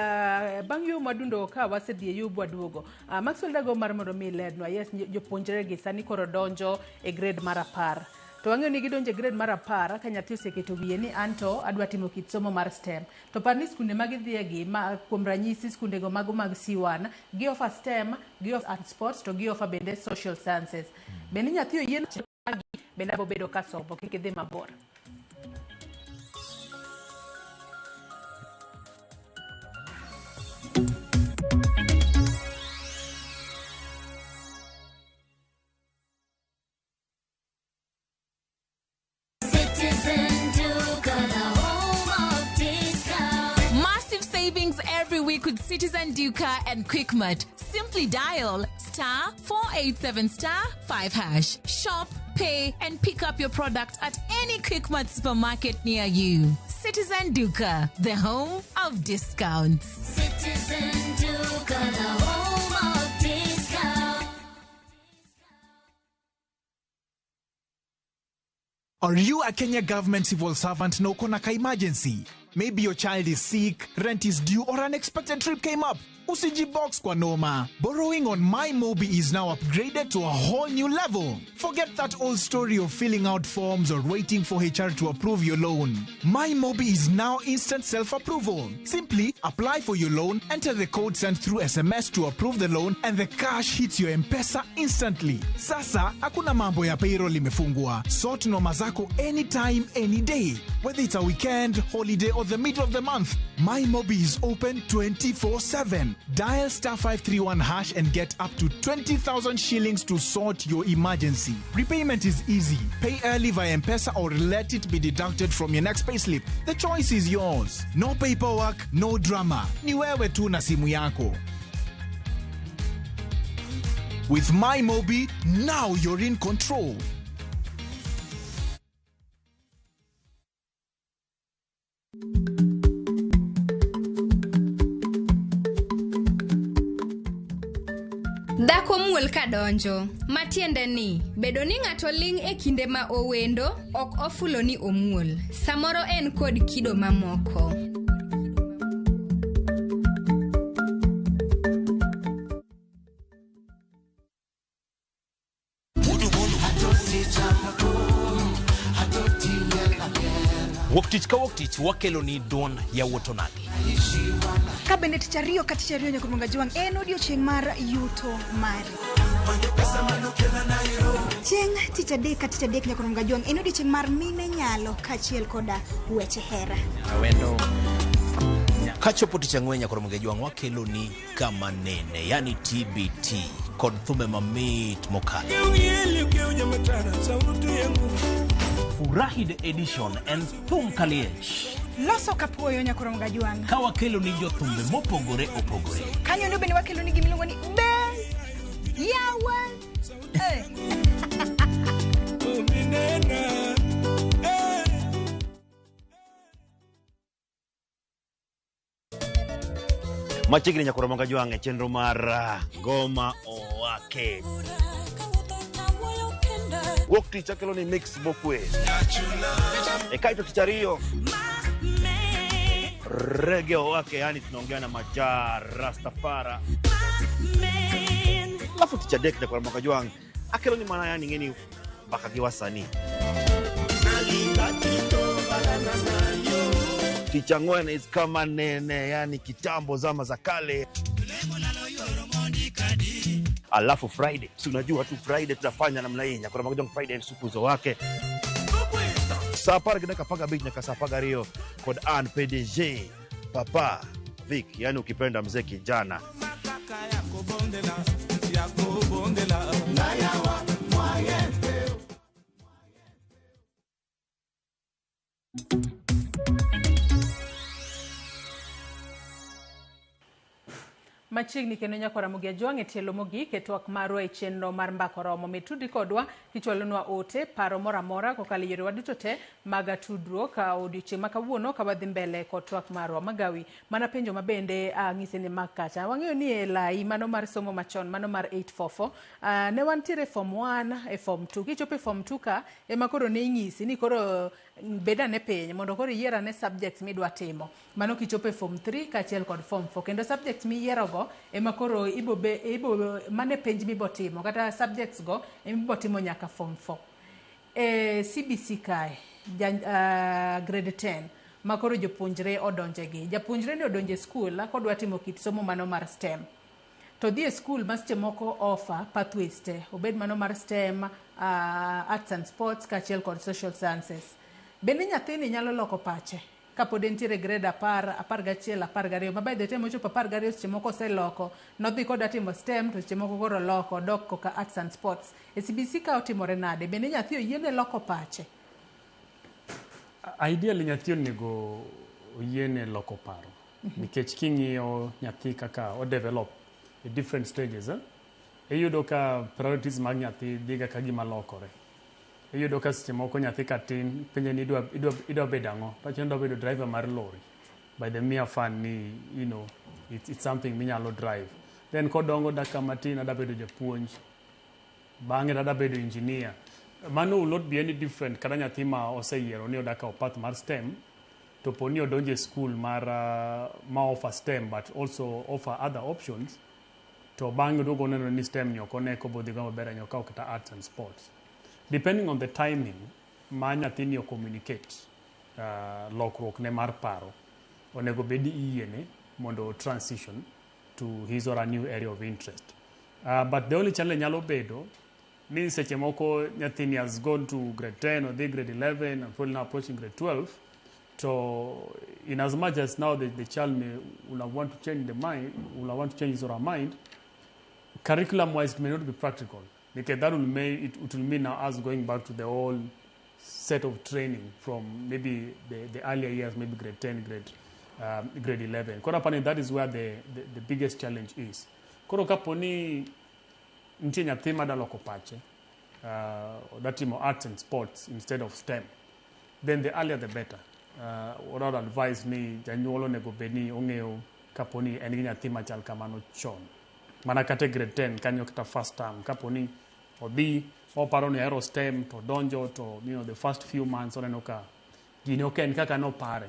bang' yueyo madundo ka wasedhi e yueyo bwaduogo. Maxwell dago mar mondo mi ilernwa. Yes, jopuonjre gi sani koro donjo e grade mar 10. To wang'eyo ni gidonjo e grade mar 10 ka nyathi oseketo wiye ni anto adwa timo kit somo mar STEM. To par ni skunde ma gidhiye gi ma kuom ranyisi skunde go mago mag C1 gi offer STEM, gi offer art sports to gi offer bende social sciences. Bende nyathi oyie bende abo bedo ka somo kik idhi mabor. Massive savings every week with Citizen Duka and Quickmart. Simply dial *487*5#. Shop, pay, and pick up your product at any Quickmart supermarket near you. Citizen Duka, the home of discounts. Citizen Duka, the home of discounts. Are you a Kenya government civil servant na uko na ka emergency? Maybe your child is sick, rent is due, or an unexpected trip came up. Usijibox kwa noma. Borrowing on MyMobi is now upgraded to a whole new level. Forget that old story of filling out forms or waiting for HR to approve your loan. MyMobi is now instant self-approval. Simply apply for your loan, enter the code sent through SMS to approve the loan, and the cash hits your M-Pesa instantly. Sasa, hakuna mambo ya payroll imefungwa. Sort noma zako anytime, any day. Whether it's a weekend, holiday, or the middle of the month, MyMobi is open 24/7. Dial *531# and get up to 20,000 shillings to sort your emergency. Repayment is easy. Pay early via M-Pesa or let it be deducted from your next payslip. The choice is yours. No paperwork, no drama. Ni wewe tu na simu yako. With MyMobi, now you're in control. Dhako muol ka donjo, matiende ni bedo ni ng'ato ling' e kinde ma owendo ok ofulo ni omuol. Samoro en kod kido mamoko. Wuok tich ka wuok tich wakelo ni duond yawuot onagi. Ka bende tich ariyo ka tich ariyo nyaka Ruonga Jwang' en odiochieng' mar yuto mari. Chieng' tich adek ka tich adek nyaka Ruonga Jwang' en odiochieng' mar mine nyalo kaachiel koda weche hera. Awendo. Kachopo tich ang'wen nyaka Ruonga Jwang' wakelo ni kama nene, yani TBT kod thume mamit mokalo. Furahi the edition en thum kaliech. Loso kapuoyo nyaka Ruonga Jwang'. Ka wakelo ni jothumbe mopogore opogore. Kanyo endo bende wakelo ni gimiluongo ni be yawa. Eh. Machiegni nyaka Ramogi Jwang' e chenro mar Ngoma Owake. Wuok tich akelo ni mix mokwe. E kaeto tich ariyo rege owake, yani tunaongea na Maja Rastafara. Alafu tich adek nyaka Ramogi Jwang' akelo ni mana yani ng'eni mbaka gi wasanii. Tich ang'wen is kama nene, yani kitambo, zama za kale. Alafu Friday, si unajua tu Friday tutafanya namna hii, nyakora Jwang' Friday supuzo wake saa apar gi dakika apar gabich nyaka saa apar gariyo kod an PDG Papa Vic, yani ukipenda mzee kijana. Machiegni kendo nyaka Ramogi Ajwang' e tielo mogik e twak marwa e chenro mar Mbaka Oromo. Med tudri kodwa kichwalonwa ote, paro moro amora kokalo e yorewa duto te mag tudruok odiochieng' ma kawuono ka wadhi mbele kod twak marwa. Magawi, mana penjo ma bende ang'ise ni mak kacha. Wang'eyo ni e lai mano mar somo machon, mano mar 844, ne wantiere form 1 e form 2. Kichopo e form 2 ka, ema koro ne inyisi ni koro bed ane piny mondo koro iyier ane subjects midwa timo. Mano kichopo e form 3 kaachiel kod form 4. Kendo subjects miyierogo ema koro ibo be, ibo mane penj mibo timo kata subjects go ema ibo timo nyaka form 4. E CBC kae, grade 10 ma koro jopuonjre odonje gi. Japuonjre ni odonje e skul kodwa timo kit somo mano mar STEM. To dhi e skul ma seche moko offer pathways te, obed mano mar STEM, arts and sports kaachiel kod social sciences. Bende nyathini nyalo loko pache kapod entiere grade 10, 11, 12, ma by the time ochopo 12 seche moko oseloko, nodhi koda timo STEM to seche moko koro oloko, odok koka arts and sports. E CBC ka otimore nade? Bende nyathi oyiene loko pache? Ideally nyathi onego oyiene loko paro. Nikech king'iyo nyathi kaka o develop e different stages, iyudo ka priorities mag nyathi dhiga ka gima lokore. Iyudo ka seche moko nyathi katin penje ni idwa bedo ang'o? To idwa bedo driver mar lorry. By the mere fun ni, you know, it's something minyalo drive. Then kodongo dakika matin adwa bedo japuonj. Bang'e adwa bedo engineer. Mano will not be any different kata nyathi ma oseyiero ni odwa kawo path mar STEM to po ni odonjo e school mar ma offer STEM but also offer other options to bang'e oduogo oneno ni STEM ni ok one kobodhi go maber ahinya okawo kata arts and sports. Depending on the timing ma nyathini o communicate lokruok ne mar paro, onego bed ni iyiene mondo transition to his or her new area of interest. But the only challenge nyalo bedo ni seche moko nyathini has gone to grade 10 or the grade 11 and probably now approaching grade 12. So in as much as now the child may will have want to change the mind, will have want to change his or her mind, curriculum wise it may not be practical. Because that will may it will mean now us going back to the old set of training from maybe the earlier years, maybe grade 10, grade 11. Koro apani that is where the biggest challenge is. Koro kapo ni nitie nyathi madwa loko pache, odwa timo arts and sports instead of STEM, then the earlier the better. What I would advise ni janyuol onego bed ni ong'eyo kapo ni en gi nyathi machal kamano chon. Mana kata e grade 10 kanyo kata first term, kapo ni odhi oparo ni ohero STEM to donjo to the first few months oneno ka gini ok en kaka nopare.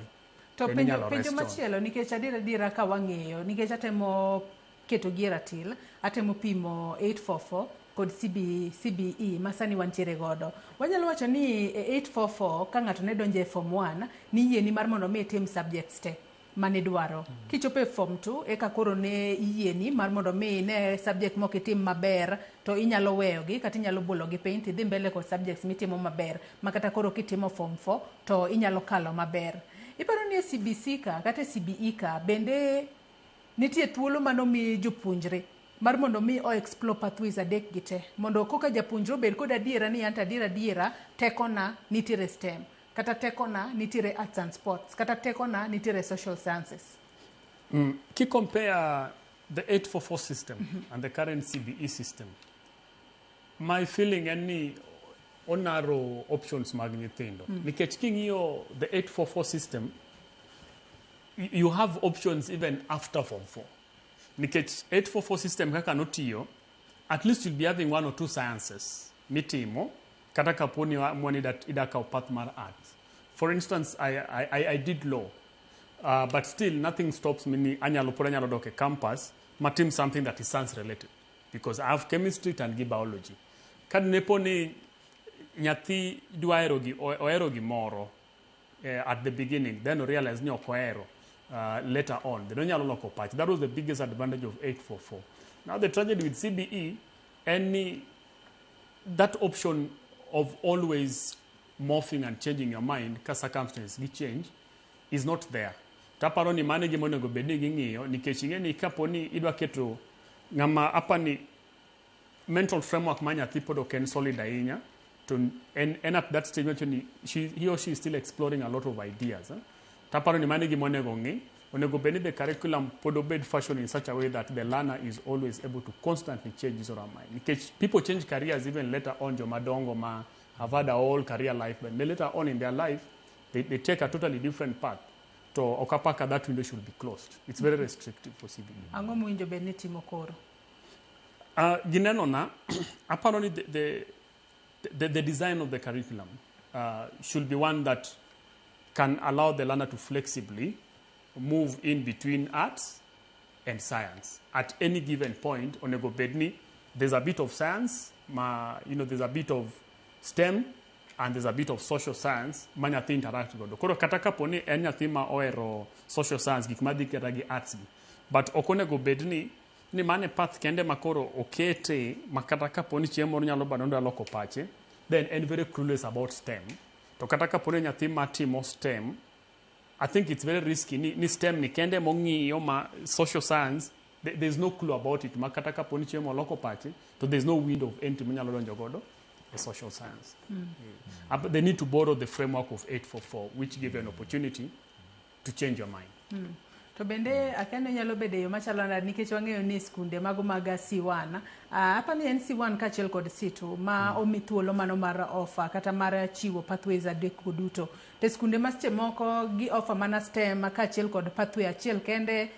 To Then penjo, inyalo penjo rest chon. machielo nikech adier ka wang'eyo nikech atemo keto gi e ratil, atemo pimo 844 kod CBE ma sani wantiere godo. Wanyalo wacho ni e 844 ka ng'ato ne donjo e form 1 niyieni mar mondo mi itim subjects te manidwaro. Kichopo e form 2 eka koro ne iyieni mar mondo mi ine subject mok itim maber to inyalo weyogi kata inyalo bologi piny tidhi mbele kod subjects mitimo maber ma kata koro kitimo form 4 to inyalo kalo maber. Iparo ni e CBC ka kata e CBE ka bende nitie thuolo manomi jopuonjre mar mondo mi o explore pathways adek gi te mondo koka japuonjre obed kod adiera ni anto adiera adiera tekona nitiere STEM kata tekona nitiere arts and sports kata tekona nitiere social sciences. Ki compare the 844 system and the current CBE system, my feeling en ni onarrow options mag nyithindo. Nikech king'iyo the 844 system, you have options even after Form 4. Nikech 844 system kaka notiyo, at least you'll be having one or two sciences mitimo, kata kapo ni mwani ida kawo path mar arts. For instance, I did law, but still nothing stops me ni anyalo pod anyalo dok e campus matim something that is science related because I have chemistry and gi biology. Ka nepo ni nyathi dwa hero gi ohero gimoro at the beginning, then realize ni ok ohero later on, then onyalo loko pache. That was the biggest advantage of 844. Now the tragedy with CBE en ni that option of always morphing and changing your mind ka circumstances gi change is not there. Taparo ni mano e gima onego bed ni ging'iyo, nikech ing'e ni kapo ni idwa keto ng'ama apa ni mental framework ma nyathi pod ok en solid ahinya, to en at that stage wacho ni he or she is still exploring a lot of ideas, eh? Taparo ni mano e gima onego ng'i. Onego bed ni the curriculum pod obed fashioned in such a way that the learner is always able to constantly change his or her mind, nikech people change careers even later on. Joma dongo ma have had a whole career life, but later on in their life they take a totally different path. To ok apaka that window should be closed. It's very restrictive for CBE. Ang'o mowinjo bed ni timo koro? Gineno na aparo ni the design of the curriculum should be one that can allow the learner to flexibly move in between arts and science. At any given point, onego bed ni there's a bit of science, ma, there's a bit of STEM, and there's a bit of social science ma nyathi interact godo. Koro kata kapo ni en nyathi ma ohero social science, gik madhi kata gi arts gi. But ok onego bed ni mane path kende ma koro okete, ma kata kapo ni chieng' moro nyalo bedo ni odwa loko pache, then en very clueless about STEM. To kata kapo ni nyathi ma timo STEM, I think it's very risky ni STEM ni kende mong'iyo ma social science, there's no clue about it. Ma kata kapo ni chieng' moro oloko pache, to there's no window of entry monyalo donjo godo e social science. But they need to borrow the framework of 844, which give you an opportunity to change your mind. To bende akia ni onyalo bedo e yo machalo nade, nikech wang'eyo ni skunde mago mag C1, apa ni en C1 kaachiel kod C2 ma omi thuolo mano mar offer kata mar chiwo pathways adek go duto. To skunde ma seche moko gi offer mana STEM kaachiel kod pathway achiel kende,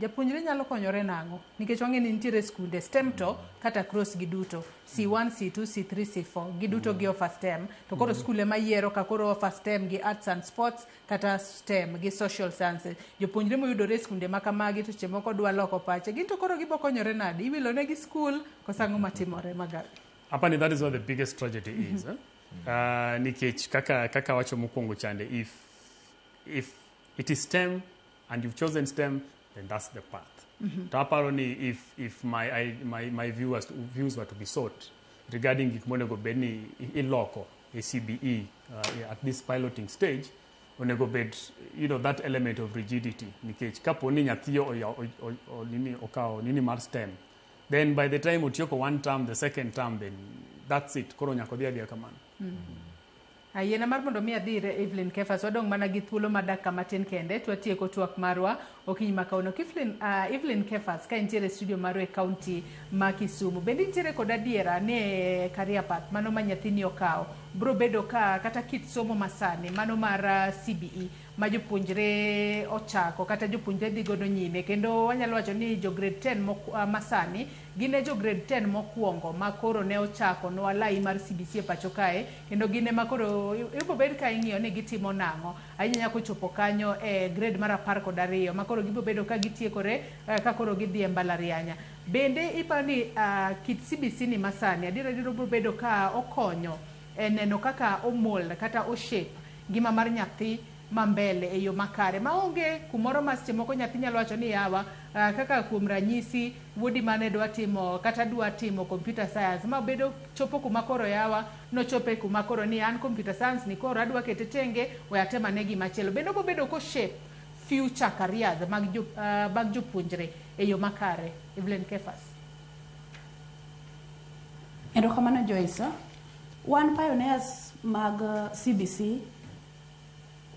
japuonjre nyalo konyore nang'o? Nikech wang'eyo ni nitiere skunde STEM to kata cross gi duto C1, C2, C3, C4 giduto gi offer STEM, to koro skul ema yiero ka koro offer STEM gi arts and sports kata STEM gi social sciences. Jopuonjre moyudore e skunde ma kamagi to seche moko dwa loko pache, gin to koro gibo konyore nade? Iwilo negi skul koso ang'o matimore Magabe? Apani that is where the biggest tragedy is. Eh? Nikech kaka wacho mokwongo chande, if it is STEM and you've chosen STEM, then that's the path. To aparo ni if my views were to be sought regarding gik monego bed ni iloko e CBE at this piloting stage, onego bed that element of rigidity, nikech kapo ni nyathi nini okawo nini mar STEM, then by the time otieko one term, the second term, then that's it. Koro nyaka odhi adhiya kamano. Ayiena mar mondo mi adhi ir Evelyn Kefas, wadong' mana gi thuolo mar dakika matin kende to watieko twak marwa okinyi ma kawuono. Evelyn Kefas, ka intiere e studio marwa e kaunti ma Kisumu, bende intiere kod adiera ni e career path mano ma nyathini okawo biro bedo ka kata kit somo masani mano mar CBE ma jopuonjre ochako kata jopuonjre dhi godo nyime kendo wanyalo wacho ni jo grade 10 masani gin e jo grade 10 mokwongo ma koro ne ochako nwa lai mar CBC e pacho kae kendo gin ema koro ibo bed ka ing'iyo ni gitimo nang'o ahinya kochopo kanyo e grade mar 12 ma koro gibo bedo ka gitiekore ka koro gidhi e mbalariany. Bende iparo ni kit CBC ni masani adier adier obiro bedo ka okonyo e neno kaka omold kata oshape ngima mar nyathi ma mbele e yo makare maonge kumoro ma seche moko nyathi nyalo wacho ni yawa kaka kuom ranyisi wuodi mane dwa timo kata dwa timo computer science ma bedo chopo kuma koro yawa nochope kuma koro ni an computer science ni koro adwa kete tenge we atem ane gimachielo. Bende obo bedo ko shape future careers mag jopuonjre e yo makare? Evelyn Kefas. Erokamano Joyce. Wan pioneers mag CBC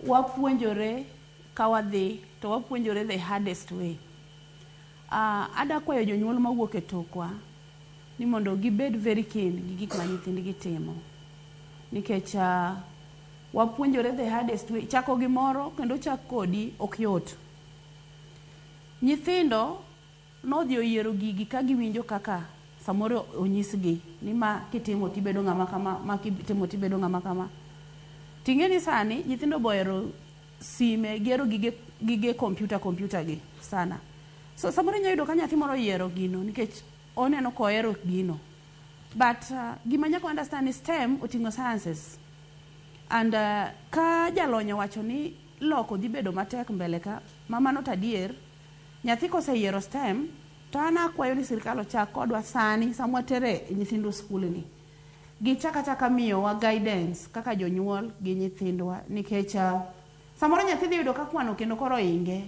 wapuonjore ka wadhi to wapuonjore the hardest way. Ada kwayo jonyuol mawuok e tokwa ni mondo gibed very keen gi gik ma nyithindgi timo. Nikech wapuonjore the hardest way. Chako gimoro kendo chak kodi ok yot. Nyithindo nodhi oyiero gigi ka giwinjo kaka samoro onyisgi ni ma kitimo tibedo ng'ama kama, ma kitimo tibedo ng'ama kama. Ting'e ni sani nyithindo bohero sime, gihero gige computer gi sana. So samoro inyalo yudo ka nyathi moro oyiero gino nikech oneno kohero gino. But gima nyaka understand ni STEM oting'o sciences. And ka jalony owacho ni loko dhi bedo matek mbele ka, ma mano to adier, nyathi koseyiero STEM, to an akwayo ni sirikal ochak kodwa sani sama watere nyithindo skul ni. Gichak achaka miyowa guidance kaka jonyuol gi nyithindwa nikech samoro nyathi dhi yudo ka kwano kendo koro oinge,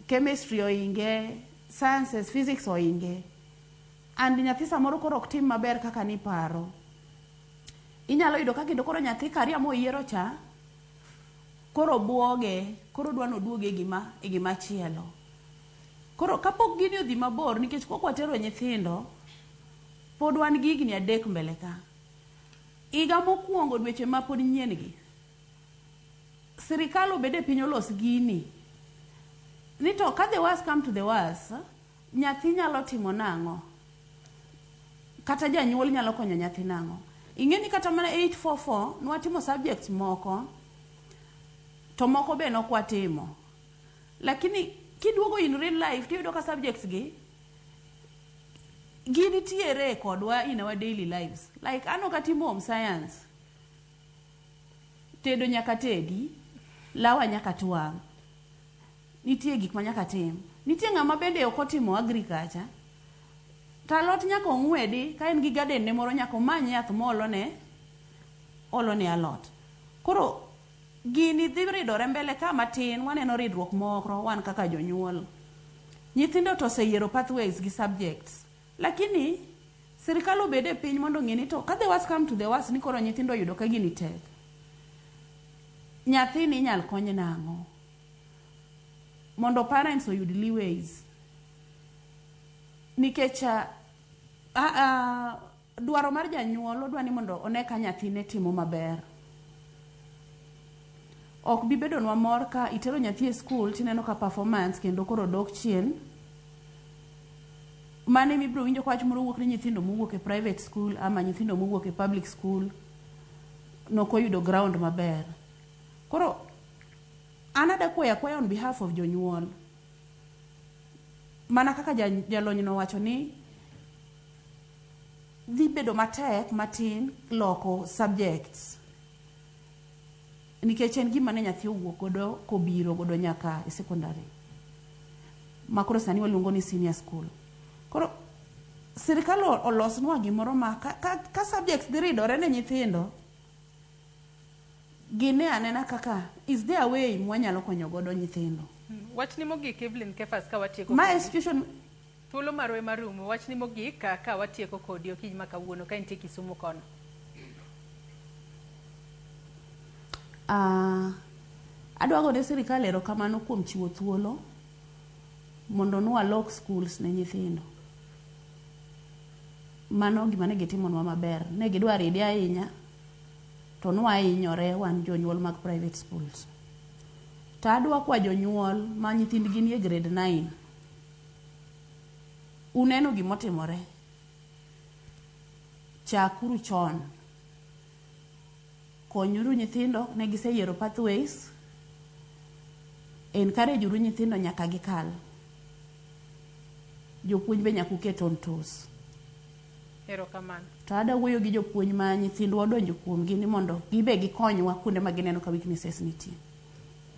chemistry oinge, sciences, physics oinge. And nyathi samoro koro ok tim maber kaka niparo. Inyalo yudo ka kendo koro nyathi career moyiero cha koro buoge, koro odwa noduog e gima chielo. Koro kapok gini odhi mabor nikech pok watero nyithindo, pod wan gi higni 3 mbele ka. Higa mokwongo dweche ma pod nyien gi, sirikal obed e piny olos gini. Ni to ka the worst come to the worst, nyathi nyalo timo nang'o? Kata janyuol nyalo konyo nyathi nang'o? Ing'e ni kata mana 844 nwatimo subjects moko, to moko be nok watimo. Lakini kiduogo in real life tiyudo ka subjects gi ginitiere kodwa in our daily lives. Like an ok atimo home science. Tedo nyaka tedi, lawa nyaka twang'. Nitie gik ma nyaka tim. Nitie ng'ama bende ok otimo agriculture. To alot nyaka ong'wedi, ka en gi garden ne moro nyaka omany yath moolone, olone alot. Koro gini dhi ridore mbele ka matin, waneno ridruok moro wan kaka jonyuol. Nyithindo to oseyiero pathways gi subjects. Lakini sirikal obed e piny mondo ong'e ni to ka the worst come to the worst ni koro nyithindo oyudo ka gini tek. Nyathini inyal kony nang'o? Mondo parents oyud leeways. Nikech dwaro mar janyuol odwa ni mondo one ka nyathine timo maber. Ok bi bedonwa mor ka itero nyathi e skul tineno ka performance kendo koro dok chien. Mano ema ibiro winjo ka wach moro wuok ni nyithindo mowuok e private school ama nyithindo mowuok e public school nokoyudo ground maber. Koro an ada kwayo akwaya on behalf of jonyuol. Mana kaka jalony nowacho ni dhi bedo matek matin loko subjects. Nikech en gima ne nyathi owuok godo kobiro godo nyaka e secondary. Ma koro sani waluongo ni senior school. Koro sirikal olosnwa gimoro ma ka subjects dhi ridore ne nyithindo, gine anena kaka is there a way mwanyalo konyo godo nyithindo. Wachni mogik Evelyn Kefas ka watieko Ma kodi. institution Thuolo marwa ema rumo. Wachni mogik ka watieko kodi okinyi ma kawuono ka intie Kisumu kono. Adwa gone sirikal erokamano kuom chiwo thuolo mondo nwalok schools ne nyithindo. Mano gima ne gitimonwa maber. Ne gidwa ride ahinya, to nwahinyore wan jonyuol mag private schools. To adwa kwa jonyuol ma nyithindgi nie grade 9. Uneno gimotimore. Chakuru chon. Konyuru nyithindo, ne giseyiero pathways. Encourage uru nyithindo nyaka gikal. Jopuonj be nyaka uket on toes. Erokamano. To ada wuoyo gi jopuonj ma nyithindwa odonjo kuomgi ni mondo gibe gikonywa kuonde ma gineno ka weaknesses nitie.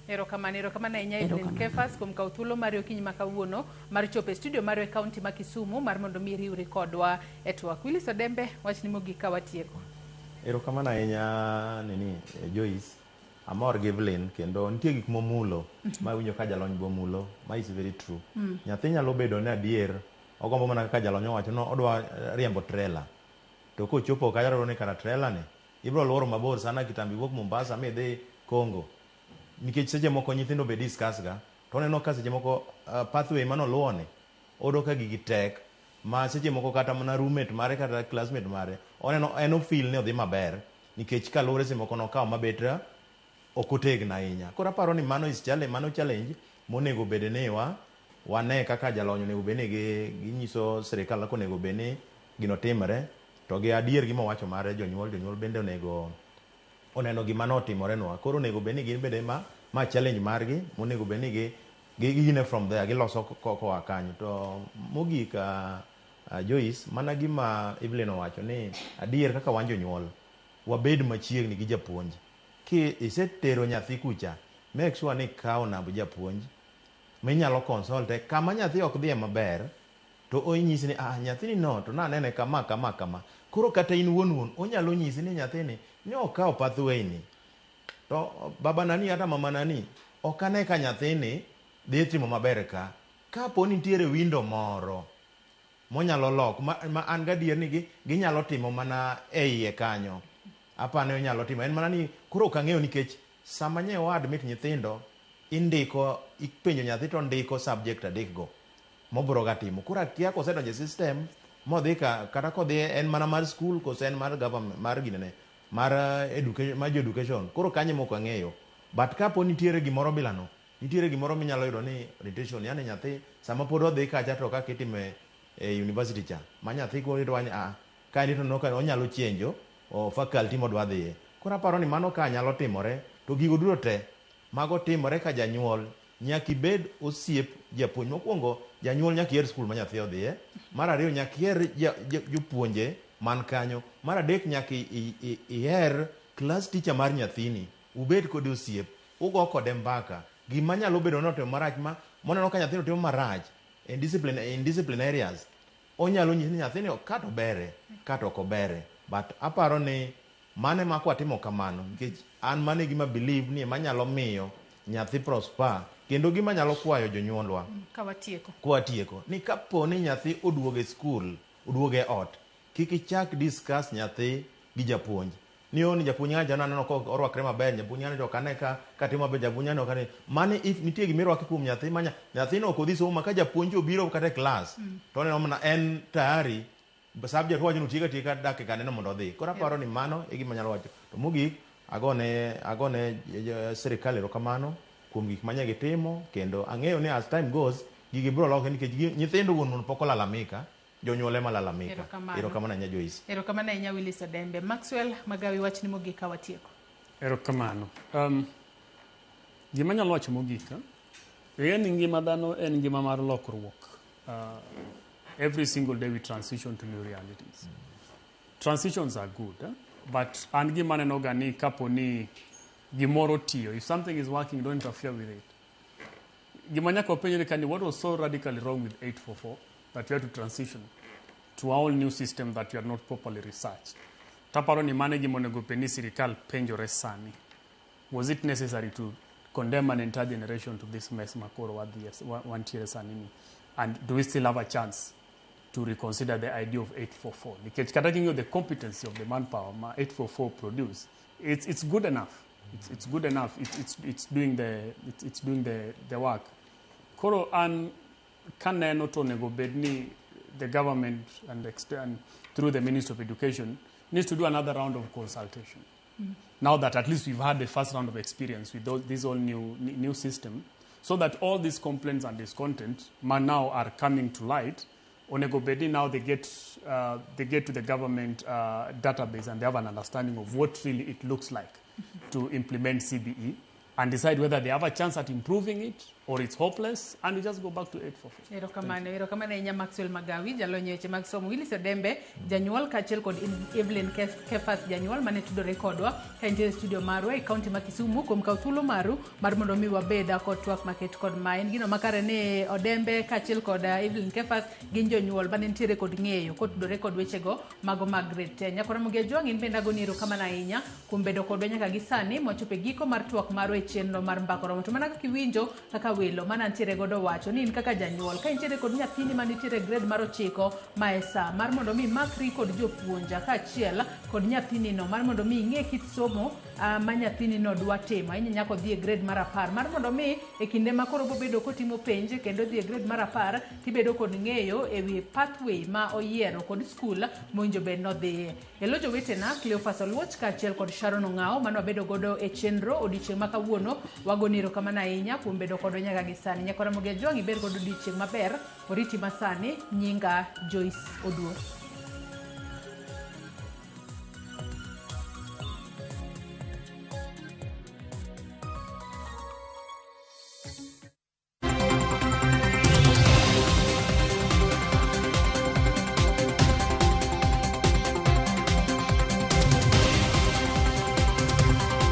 Erokamano, erokamano ahinya Evelyn Erokamano. Kefas kuom kawo thuolo mari okinyi ma kawuono mar chopo e studio marwa e kaunti ma Kisumu mar mondo mi iriwri kodwa e twak. Willis Odembe, wachni mogik ka watieko. Erokamano ahinya nini Joyce. Amor gi Evelyn kendo nitie gik momulo ma awinjo ka jalony be omulo ma is very true. Nyathi nyalo bedo ni adier ogombo mana kaka jalony owacho no odwa riembo trailer. To kochopo kanyo oyudo ni kara trailer ni ibiro luoro mabor sana kitambo iwuok Mombasa midhi Congo. Nikech seche moko nyithindo be discuss ga to oneno ka seche moko pathway manoluwo ni oyudo ka gigi tek ma seche moko kata mana roommate mare kata classmate mare oneno en ofeel ni odhi maber nikech kaluwore seche moko nokawo mabet ok otegno ahinya. Koro aparo ni mano is challenge, mano challenge monego bed ni wa wane kaka jalony onego bed ni ginyiso sirikal kaka onego bed ni gino timre to gi adier gima owacho mare jonyuol jonyuol bende onego oneno gima notimorenwa. Koro onego bed ni gin bende ma challenge margi monego bed ni gi gine from there giloso koa kanyo. To mogik Joyce, mana gima Evelyn owacho ni adier kaka wan jonyuol wabed machiegni gi japuonj. Ki isetero nyathi kucha, make sure ni ikawo namb japuonj minyalo consult kama nyathi ok dhiye maber to onyisi ni nyathini no to nanene kama kama kama. Koro kata in wuon wuon onyalo nyisi ni nyathini ne okawo pathway ni to baba nani kata mama nani ok ane ka nyathini dhi timo maber ka. Kapo ni nitiere window moro monyalo loko ma an gadier ni ginyalo timo mana e iye kanyo. Apani onyalo timo en mana ni koro ok ang'eyo nikech sama nye wa admit nyithindo indiko ipenjo nyathi to ondiko subject adek go mobiro ga timo. Koro akia kosedonjo e system modhi ka kata kodhi en mana mar school kose en mar government mar ginene mar education mar jo education. Koro kanyo ema ok ang'eyo. But kapo nitiere gimoro bilano, nitiere gimoro minyalo yudo ni orientation, yani nyathi sama pod odhi kacha to kaka itime e university cha ma nyathi koro idwa ni ka ni to no ka onyalo chenjo o faculty modwa dhiye. Koro aparo ni mano ka nyalo timore to gigo duto te mago timore ka janyuol nyaka ibed osiep japuonj. Mokwongo janyuol nyaka iher skul ma nyathi odhiye. Mar ariyo nyaka iher jopuonje man kanyo. Mar adek nyaka iher class teacher mar nyathini. Ubed kode osiep, ugo kode mbaka. Gima nyalo bedo ni otimo marach ma moneno ka nyathino timo marach in discipline areas, onyalo nyisi ni nyathini ka to bere, ka to ok obere. But aparo ni mano ema kwatimo kamano nikech an mano e gima believe ni ema nyalo miyo nyathi prosper kendo gima nyalo kwayo jonyuolwa Ka watieko. kwatieko ni kapo ni nyathi oduogo e skul, oduogo e ot, kik ichak discuss nyathi gi japuonj. Ni ni japuonj ng'ani aneno ka orwakre maber, japuonj ng'ani to ok ane ka timo maber, japuonj ng'ani ok ane. Mano if nitie gima irwako kuom nyathi ma nyathino ok odhi somo ma ka japuonj obiro kata e class to oneno mana en tayari subject wacho ni otiek atieka dakika neno mondo odhi. Koro aparo ni mano e gima anyalo wacho. To mogik agone sirikal erokamano kuom gik manye gitimo kendo ang'eyo ni as time goes gigi biro lokre nikech nyithindo wuon wuon pok olalamika, jonyuol ema lalamika. Erokamano. Erokamano ahinya Joyce. Erokamano ahinya Willis Odembe. Maxwell Magawi, wachni mogik ka watieko. Erokamano. Gima anyalo wacho mogik, en ni ngima dhano en ngima mar lokruok. Every single day we transition to new realities. Transitions are good, but an gima aneno ga ni kapo ni gimoro tiyo, if something is working, don't interfere with it. Gima nyaka wapenjre ka ni what was so radically wrong with 844 that we had to transition to a whole new system that we had not properly researched. Taparo ni mano e gima onego bed ni sirikal penjore sani. Was it necessary to condemn an entire generation to this mess makoro wantiere sani ni? And do we still have a chance to reconsider the idea of 844? Nikech kata king'iyo the competency of the manpower ma 844 produce, it's good enough. It's good enough. It's doing the work. Koro an kaneno to onego bed ni the government and through the Ministry of Education needs to do another round of consultation. Now that at least we've had the first round of experience with this all new system, so that all these complaints and discontent ma now are coming to light, onego bedi now they get to the government database and they have an understanding of what really it looks like to implement CBE and decide whether they have a chance at improving it or it's hopeless, and we just go back to 844. Erokamano, erokamano ahinya Maxwell Magawi, jalony e weche mag somo, Willis Odembe, janyuol kaachiel kod Evelyn Kefas, janyuol mane tudore kodwa ka intiere e studio marwa e kaunti ma Kisumu kuom kawo thuolo maru mar mondo mi wabed kod twak maket kod ma en gino makare ni Odembe kaachiel kod Evelyn Kefas gin jonyuol mane nitiere kod ng'eyo kotudore kod wechego mago mag grade 10. Nyakora Mogi Ajwang' in bende agoni erokamano ahinya kuom bedo kodwa nyaka gi sani mwachopo e giko mar twak marwa e chenro mar Mbaka Oromo. To mana kaka iwinjo kaka welo mana ntiere godo wacho ni in kaka janyuol ka intiere kod nyathini manitiere e grade mar 9, ma e sa mar mondo mi imakri kod jopuonja kaachiel kod nyathinino mar mondo mi ing'e kit somo ma nyathinino dwa timo ahinya nyaka odhi e grade mar 10, mar mondo mi e kinde ma koro bobedo kotimo penj kendo odhi e grade mar 10 tibedo kod ng'eyo ewi pathway ma oyiero kod skul mowinjo bed nodhiye. Elo jowetena Cleophas Oluoch kaachiel kod Sharon Ong'ao mane wabedo godo e chenro odiochieng' ma kawuono, wagoni erokamano ahinya kuom bedo kodwa nyaka gi sani. Nyakora Mogi Ajwang' ibed godo odiochieng' maber, oriti masani, nyinga Joyce Oduor.